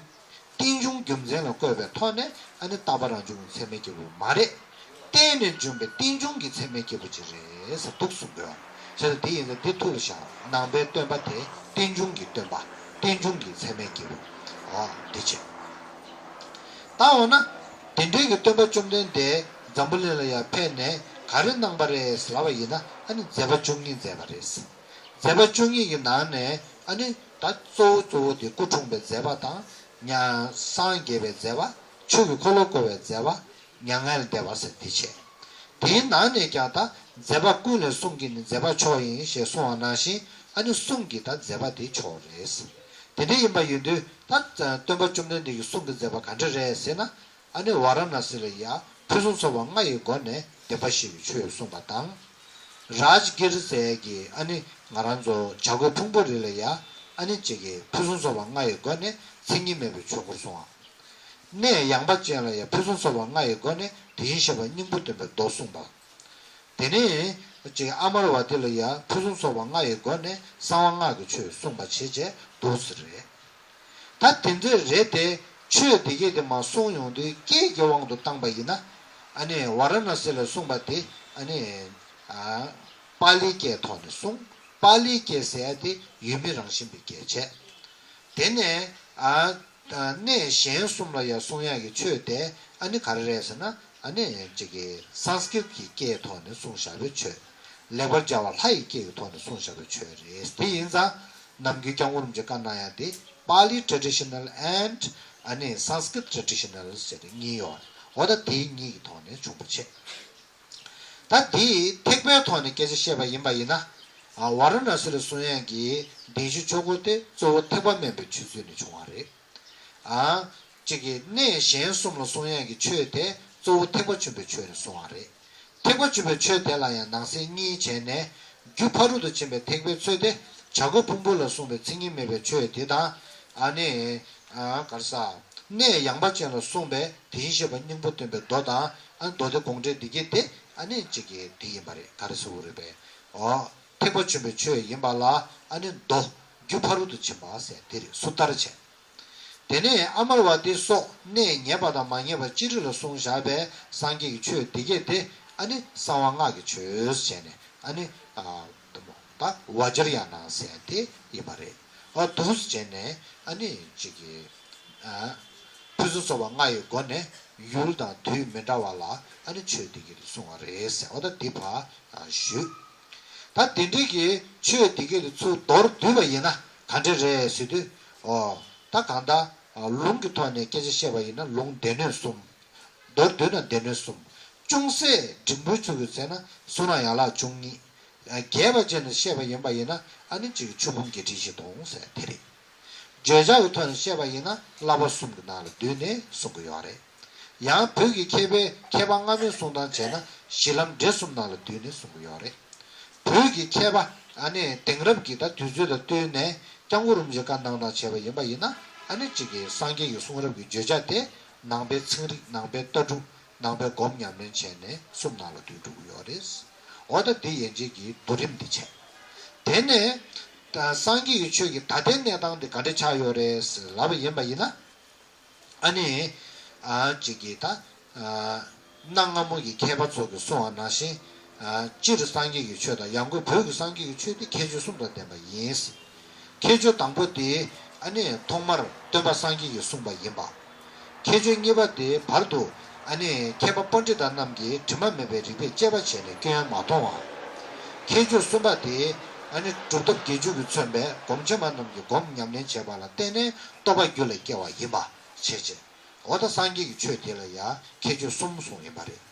རྟེན་འབྱུང་རྒྱུ་མཚན་ལ་བཀོད་པའི་ཐོག་ནས་ཨ་ནི་རྟག་པ་རང་བྱུང་གི་ཚད་མའི་སྐྱེས་བུ་མ་རེད། བརྟེན་ནས་འབྱུང་བའི་རྟེན་འབྱུང་གི་ཚད་མའི་སྐྱེས་བུ་ཅིག་རེད་ཟེར་འདུག་གསུང་དགོས། བྱས་ཙང་དེ་ཡིན་ཙང་འདི་ཐུགས་ལ་བཞག་ནང་པའི་སྟོན་པ་དེ་རྟེན་འབྱུང་གི་སྟོན་པ། རྟེན་འབྱུང་གི་ཚད་མའི་སྐྱེས་བུ། འོ་འདི་བྱས། ད་འོ་ན། དེ་འདྲའི་གི་སྟོན་པ་བཅོམ་ལྡན་འདས་འཛམ་བུ་གླིང་ལ་ཡང་ཕེབས་ནས་ག་རེ་གནང་པ་རེད་ལབ་པ་ཡིན་ན་ཨ་ནི་མཛད་པ་བཅུ་གཉིས་མཛད་པ་རེད། མཛད་པ་བཅུ་གཉིས་ཀྱི་ནང་ནས་ཨ་ནི་ད་གཙོ་བོ་གཙོ་བོ་དེ་སྐུ་འཁྲུངས་པའི་མཛད་པ་དང་། ཉ་སངས་རྒྱས་པའི་མཛད་པ། ཆོས་ཀྱི་འཁོར་ལོ་བསྐོར་བའི་མཛད་པ། མྱ་ངན་ལས་འདས་པ་ཟེར་འདི་བྱས། དེའི་ནང་ནས་ཀྱང་ད་མཛད་པ་ཀུན་ལས་གསུང་གི་ནི་མཛད་པ་མཆོག་ཡིན་ཞེས་གསུངས་པ་ནང་བཞིན་ཨ་ནི་གསུང་གི་ད་མཛད་པ་དེ་མཆོག་རེད། དེ་འདྲ་ཡིན་པ་ཡིན་དུས་ད་སྟོན་པ་བཅོམ་ལྡན་འདས་ཀྱི་གསུང་གི་མཛད་པ་ག་འདྲ་རེད་ཟེར་ན། ཨ་ནི་ཝཱ་ར་ཎ་སི་ལ་ཡ་ཕུན་སུམ་ཚོགས་པ་ལྔ་ཡི་སྒོ་ནས་བདེན་པ་བཞི་ཡི་ཆོས་གསུངས་པ་དང་། རཱཇ་གིར་ཟེར་གྱི་ཨ་ནི་ང་རང་ཚོ་བྱ་རྒོད་ཕུང་པོ་རི་ལ་ཡ་ཨ་ནི་གཅིག་གི་ཕུན་སུམ་ཚོགས་པ་ལྔ་ཡི་སྒོ་ནས་མཚན་ཉིད་མེད་པའི་ཆོས་འཁོར་གསུངས་པ། གནས་ཡངས་པ་ཅན་ལ་ཡ་ཕུན་སུམ་ཚོགས་པ་ལྔ་ཡི་སྒོ་ནས་དེ་བཞིན་གཤེགས་པ་སྙིང་པོ་སྟོན་པའི་མདོ་གསུངས་པ། དེ་ནས་ཅིག་ཨ་མར་བ་ཏི་ལ་ཡ་ཕུན་སུམ་ཚོགས་པ་ལྔ་ཡི་སྒོ་ནས་གསང་བ་སྔགས་ཀྱི་ཆོས་གསུངས་པ་བྱས་རྗེས་འདུག་ཟེར་རེད། ད་དེ་འདྲས་རེད་དེ་ཆོས་དེ་གས་དེ་མ་གསུངས་ཡོང་དུས་སྐད་ཀྱི་དབང་དུ་བཏང་པ་ཡིན་ན་ཨ་ནི་ཝཱ་ར་ཎ་སི་ལ་གསུངས་པ་དེ་ཨ་ནི་ཨ་པཱ་ལིའི་སྐད་ཐོག་ནས་གསུངས། པཱ་ལིའི་སྐད་ཟེར་ཡ་དེ་ཡུལ་མི་རང་བཞིན་པའི་སྐད་བྱས། དེ་ནས་ཨ་གནས་གཞན་གསུམ་ལ་ཡང་གསུང་ཡག་གི་ཆོས་དེ་ཨ་ནི་ག་རེ་རེད་ཟེར་ན་ཨ་ནི་ཅིག་གི་སཾ་སྐྲྀཏ་ཀྱི་སྐད་ཐོག་ནས་གསུངས་བཞག་པའི་ཆོས། ལེགས་པར་སྦྱར་བ་ལྷ་ཡི་སྐད་ཀྱི་ཐོག་ནས་གསུངས་བཞག་པའི་ཆོས་རེད། དེ་ཡིན་ཙང་ནམ་རྒྱུན་སྐྱབས་མགོན་རིན་པོ་ཆེས་བཀའ་གནང་ཡག་དེ་Pali traditional and ཨ་ནི་Sanskrit traditional ཟེར་ཏེ་གཉིས་ཡོད་རེད། འོ་ད་དེ་གཉིས་ཀྱི་ཐོག་ནས་བྱུང་བ་བྱས། ད་དེ་ཐེག་པའི་ཐོག་ནས་སྐད་ཆ་བཤད་པ་ཡིན་པ་ཡིན་ན། ཨ་ཝཱ་ར་ཎ་སི་ལ་གསུང་ཡག་གི་བདེན་བཞི་ཆོས་འཁོར་དེ་གཙོ་བོ་ཐེག་པ་དམན་པའི་ཆོས་ཚུལ་ནས་བྱུང་བ་རེད། ཨ་གཅིག་གི་གནས་གཞན་གསུམ་ལ་གསུང་ཡག་གི་ཆོས་དེ་གཙོ་བོ་ཐེག་པ་ཆེན་པོའི་ཆོས་ནས་གསུང་བ་རེད། ཐེག་པ་ཆེན་པོའི་ཆོས་དེ་ལ་ཡང་ནང་གསེས་གཉིས་བྱས་ནས། རྒྱུ་ཕ་རོལ་ཏུ་ཕྱིན་པའི་ཐེག་པའི་ཚུལ་དེ་བྱ་རྒོད་ཕུང་པོ་ལ་གསུངས་པའི་མཚན་ཉིད་མེད་པའི་ཆོས་དེ་དང་། ཨ་ནི་ཨ་ག་རེ་ཟ། གནས་ཡངས་པ་ཅན་ལ་གསུངས་པའི་དེ་བཞིན་གཤེགས་པ་སྙིང་པོ་སྟོན་པའི་མདོ་དང་། ཨ་ནི་མདོ་སྡེ་དགོངས་འགྲེལ་འདི་གྱད་དེ་ཨ་ནི་གཅིག་གི་དེ་ཡིན་པ་རེད། ག་རེ་ཟེར་དགོས་རེད་པས། འོ་ཐེག་པ་ཆེན་པོའི་ཆོས་ཡིན་པ་ལ་ཨ་ནི་མདོ་རྒྱུ་ཕ་རོལ་ཏུ་ཕྱིན་པ་ཟེར་དེ་རེད། སུ་ཏར་བྱས། དེ་ནས་ཨ་མར་བ་ཏི་སོགས་གནས་ངེས་པ་དང་མ་ངེས་པ་ཅི་རིགས་ལ་གསུངས་བཞག་པའི་སངས་རྒྱས་ཀྱི་ཆོས་འདི་གྱད་དེ་ཨ་ནི་གསང་བ་སྔགས་ཀྱི་ཆོས་བྱས་ནས་ཨ་ནི་ཨ་ད་བཛྲ་ཡ་ན་ཟེར་དེ་ཡིན་པ་རེད། ཨ་འདུག་སེ་བྱས་ནས་ཨ་ནི་གཅིག་གི་ཨ་ཕུན་སུམ་ཚོགས་པ་ལྔ་ཡི་སྒོ་ནས་ཡུལ་དང་དུས་མི་འདྲ་བ་ལ་ཨ་ནི་ཆོས་འདི་གྱད་དེ་གསུངས་པ་རེད་ཟེར། འོ་ད་འདི་ཕར་ཞུས། ད་དེ་འདྲའི་གི་ཆོས་དེ་གྱད་དེ་ཚུར་མདོར་བསྡུས་པ་ཡིན་ན་ག་འདྲ་རེད་ཟེར་དུས། ཨོ། ད་གང་ལྟར་ལུང་གི་ཐོག་ནས་སྐད་ཆ་བཤད་པ་ཡིན་ན་ལུང་སྡེ་སྣོད་གསུམ། མདོར་བསྡུས་ན་སྡེ་སྣོད་གསུམ། ཅུང་ཟད་འབྲིང་པོའི་ཚུལ་གྱིས་བྱས་ན་གསུང་རབ་ཡན་ལག་བཅུ་གཉིས། རྒྱས་པ་བྱས་ནས་བཤད་པ་ཡིན་པ་ཡིན་ན་ཨ་ནི་གཅིག་ཆོས་ཕུང་བརྒྱད་ཁྲི་བཞི་སྟོང་ཟེར་དེ་རེད། བརྗོད་བྱ་གི་ཐོག་ནས་བཤད་པ་ཡིན་ན་བསླབ་པ་གསུམ་གྱི་ནང་ལ་བསྡུས་ནས་གསུང་གི་ཡོད་རེད། ཡང་བོད་ཀྱི་མཁས་པའི་མཁས་པ་སྔ་མའི་གསུང་སྟངས་བྱས་ན་གཞི་ལམ་འབྲས་གསུམ་ནང་ལ་བསྡུས་ནས་གསུང་གི་ཡོད་རེད། བོད་ཀྱི་མཁས་པ་ཨ་ནི་དེང་རབས་ཀྱི་ད་དུས་ཚོད་དང་བསྟུན་ནས་སྐྱབས་མགོན་རིན་པོ་ཆེས་བཀའ་གནང་སྟངས་བྱས་པ་ཡིན་པ་ཡིན་ན་ཨ་ནི་གཅིག་གི་སངས་རྒྱས་ཀྱི་གསུང་རབ་ཀྱི་བརྗོད་བྱ་དེ་ནང་པའི་ཚན་རིག་ནང་པའི་ལྟ་གྲུབ། ནང་པའི་སྒོམ་ཉམས་ལེན་བྱས་ནས་གསུམ་ནང་ལ་སྡོད་འགྲོ་གི་ཡོད་རེད། འོ་ད་འདི་ཡན་ཆད་ཀྱི་བསྡུ་རིམ་འདི་བྱས། དེ་ནས་ད་སངས་རྒྱས་ཀྱི་ཆོས་ཀྱི་ད་ལྟའི་གནས་སྟངས་འདི་ག་འདྲ་ཆགས་ཡོད་རེད་ལབ་པ་ཡིན་པ་ཡིན་ན། ཨ་ནི། ཨ་ཅིག་གིས་ད། ཨ་གནའ་སྔ་མོ་གི་མཁས་པ་ཚོ་གིས་གསུངས་པ་ནང་བཞིན། ཨ་སྤྱིར་སངས་རྒྱས་ཀྱི་ཆོས་དང་ཡང་སྒོས་བོད་ཀྱི་སངས་རྒྱས་ཀྱི་ཆོས་དེ་ཁྱད་ཆོས་གསུམ་དང་ལྡན་པ་ཡིན། ཁྱད་ཆོས་དང་པོ་དེ་ཨ་ནི་ཐོག་མར་སྟོན་པ་སངས་རྒྱས་ཀྱིས་གསུངས་པ་ཡིན་པ། ཁྱད་ཆོས་གཉིས་པ་དེ་བར་དུ་ཨ་ནི་མཁས་པ་པཎྜི་ཏ་རྣམས་ཀྱིས་དྲི་མ་མེད་པའི་རིགས་པས་དཔྱད་པ་བྱས་ནས་སྐྱོན་མ་མཐོང་བ། ཁྱད་ཆོས་གསུམ་པ་དེ་ཨ་ནི་སྒྲུབ་ཐབས་བརྒྱད་ཅུ་གིས་མཚོན་པའི་སྒོམ་ཆེན་པ་རྣམས་ཀྱིས་སྒོམ་ཉམས་ལེན་བྱས་པ་ལ་བརྟེན་ནས་རྟོགས་པ་རྒྱུད་ལ་སྐྱེ་བ་ཡིན་པ་བྱས་བྱས། འོ་ད་སངས་རྒྱས་ཀྱི་ཆོས་དེ་ལ་ཡང་ཁྱད་ཆོས་གསུམ་གསུངས་ཡིན་པ་རེད།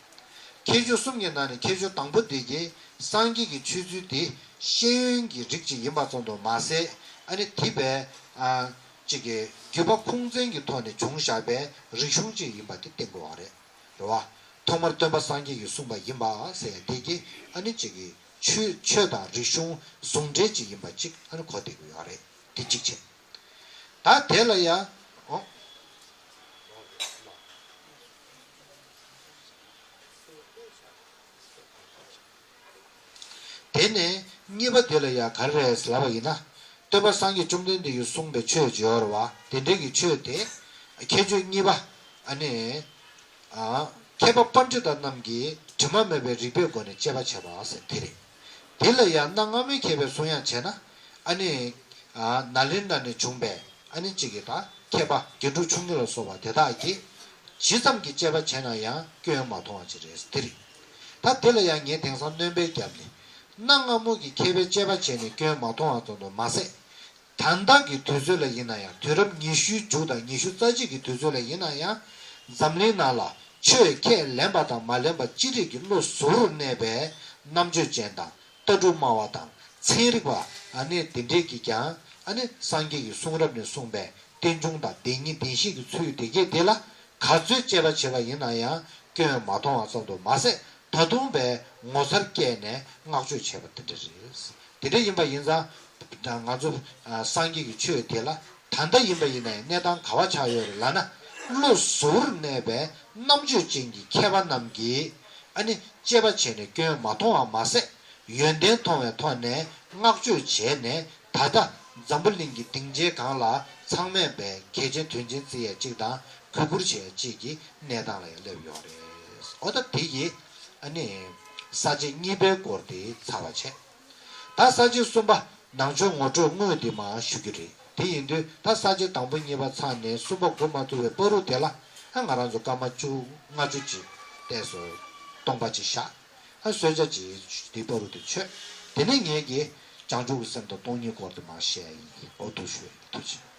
ཁྱད་ཆོས་གསུམ་གྱི་ནང་ནས་ཁྱད་ཆོས་དང་པོ་དེ་གིས་སངས་རྒྱས་ཀྱི་ཆོས་ཚུལ་དེ་ཤེས་ཡོན་གྱི་རིགས་ཅིག་ཡིན་པ་ཙམ་དུ་མ་ཟད། ཨ་ནི་དེ་བས་ཨ་ཅིག་གི་བརྒྱུད་པ་ཁུངས་བཙན་གྱི་ཐོག་ནས་བྱུང་བཞག་པའི་རིག་གཞུང་ཅིག་ཡིན་པ་དེ་བསྟན་དགོས་པ་རེད། རེད་བ། ཐོག་མར་སྟོན་པ་སངས་རྒྱས་ཀྱིས་གསུངས་པ་ཡིན་པ་ཟེར་ཡ་དེ་གིས་ཨ་ནི་ཅིག་གི་ཆོས་ཆོས་དང་རིག་གཞུང་ཟུང་འབྲེལ་ཅིག་ཡིན་པ་ཅིག་ཨ་ནི་གོ་བདེ་དགོས་ཡོད་རེད། དེ་གཅིག་བྱས། ད་དེ་ལ་ཡ། ཨོ། དེ་ནས་གཉིས་པ་དེ་ལ་ཡ་ག་རེ་རེད་ལབ་པ་ཡིན་ན། སྟོན་པ་སངས་རྒྱས་བཅོམ་ལྡན་འདས་ཀྱིས་གསུངས་པའི་ཆོས་ཅིག་ཡོད་རེད་བ། དེ་འདྲའི་གི་ཆོས་དེ། ཁྱད་ཆོས་གཉིས་པ། ཨ་ནི། ཨ་མཁས་པ་པཎྜི་ཏ་རྣམས་ཀྱིས་དྲི་མ་མེད་པའི་རིགས་པའི་སྒོ་ནས་དཔྱད་པ་བྱས་པ་ཟེར་དེ་རེད། དེ་ལ་ཡང་གནའ་སྔ་མོའི་མཁས་པའི་གསུང་ཡང་བྱས་ན། ཨ་ནི། ཨ་ནཱ་ལེནྡྲ་ནས་བྱུང་པའི་ཨ་ནི་གཅིག་གིས་ད་མཁས་པ་རྒྱན་དྲུག་ཆུང་ངུ་ལ་སོགས་པ་དེ་དག་གིས་ཇི་ཙམ་གྱིས་དཔྱད་པ་བྱས་ན་ཡང་སྐྱོན་མ་མཐོང་བ་ཅིག་རེད་དེ་རེད། ད་དེ་ལ་ཡང་ངས་དེང་སང་སྣོན་པ་བརྒྱབ་ནས་གནའ་སྔ་མོ་གི་མཁས་པས་དཔྱད་པ་བྱས་ནས་སྐྱོན་མ་མཐོང་བ་ཙམ་དུ་མ་ཟད། ད་ལྟ་གི་དུས་ཚོད་ལ་ཡིན་ན་ཡང་དུས་རབས་ཉི་ཤུའི་མཇུག་དང་ཉི་ཤུ་རྩ་གཅིག་གི་དུས་ཚོད་ལ་ཡིན་ན་ཡང་འཛམ་གླིང་ནང་ལ་ཆོས་ཁས་ལེན་པ་དང་མ་ལེན་པ་ཅི་རིགས་ཀྱི་བློ་གཟུ་བོར་གནས་པའི་རྣམ་དཔྱོད་ཅན་དང་ལྟ་གྲུབ་སྨྲ་བ་དང་ཚན་རིག་པ་ཨ་ནི་དེ་འདྲས་ཀྱིས་ཀྱང་ཨ་ནི་སངས་རྒྱས་ཀྱི་གསུང་རབ་ནས་གསུངས་པའི་རྟེན་འབྱུང་དང་བདེན་གཉིས་བདེན་བཞི་གི་ཚུལ་དེ་གས་དེ་ལ་ག་ཚོད་དཔྱད་པ་བྱས་པ་ཡིན་ན་ཡང་སྐྱོན་མ་མཐོང་བ་ཙམ་དུ་མ་ཟད་ད་དུང་བས་ངོ་མཚར་སྐྱེས་ནས་བསྔགས་བརྗོད་བྱས་པ་དེ་འདྲ་རེད། དེ་འདྲ་ཡིན་པ་ཡིན་ཙང་ང་ཚོ་སངས་རྒྱས་ཀྱི་ཆོས་དེ་ལ་ད་ལྟ་ཡིན་པ་ཡིན་ན་ཡང་གནས་སྟངས་ག་བ་ཆགས་ཡོད་རེད་ལབ་ན་བློ་གཟུ་བོར་གནས་པའི་རྣམ་དཔྱོད་ཅན་གྱི་མཁས་པ་རྣམས་ཀྱིས་ཨ་ནི་དཔྱད་པ་བྱས་ནས་སྐྱོན་མ་མཐོང་བ་མ་ཟད། ཡོན་ཏན་མཐོང་བའི་ཐོག་ནས་བསྔགས་བརྗོད་བྱས་ནས་ད་ལྟ་འཛམ་བུ་གླིང་གི་སྡིངས་ཆའི་སྒང་ལ་ཚང་མས་པའི་གལ་ཆེན་དོན་ཆེན་བརྩི་ཡས་གཅིག་དང་གུས་བཀུར་བྱེད་ཡས་གཅིག་གི་གནས་སྟངས་ལ་ཡང་སླེབས་ཡོད་རེད། འོ་ད་དེ་ཡིས་ཨ་ནི་ས་བཅད་གཉིས་པའི་སྐོར་དེ་ཚར་བ་བྱས། ད་ས་བཅད་གསུམ་པ་ནང་ཆོས་ངོ་སྤྲོད་དངོས་དེ་མར་ཞུ་རྒྱུ་རེད། དེ་ཡིན་དུས་ད་ས་བཅད་དང་པོ་གཉིས་པ་ཚར་ནས་གསུམ་པ་འགོ་མ་ཚུགས་པའི་བར་དུ་དེ་ལ་ཨ་ང་རང་ཚོ་སྐར་མ་བཅུ་ལྔ་བཅུ་ཅིག་བལྟས་སོ། སྟོང་པ་ཅིག་བཞག་ཨ་གསོལ་ཇ་ཅིག་དེ་བར་དུ་མཆོད། དེ་ནས་ངེད་ཀྱིས་བྱང་ཆུབ་ཀྱི་སེམས་དང་སྟོང་ཉིད་སྐོར་དུ་མར་བཤད་ཡིན། འོ་ཐུགས་ཞུ། ཐུགས་རྗེ་ཆེ།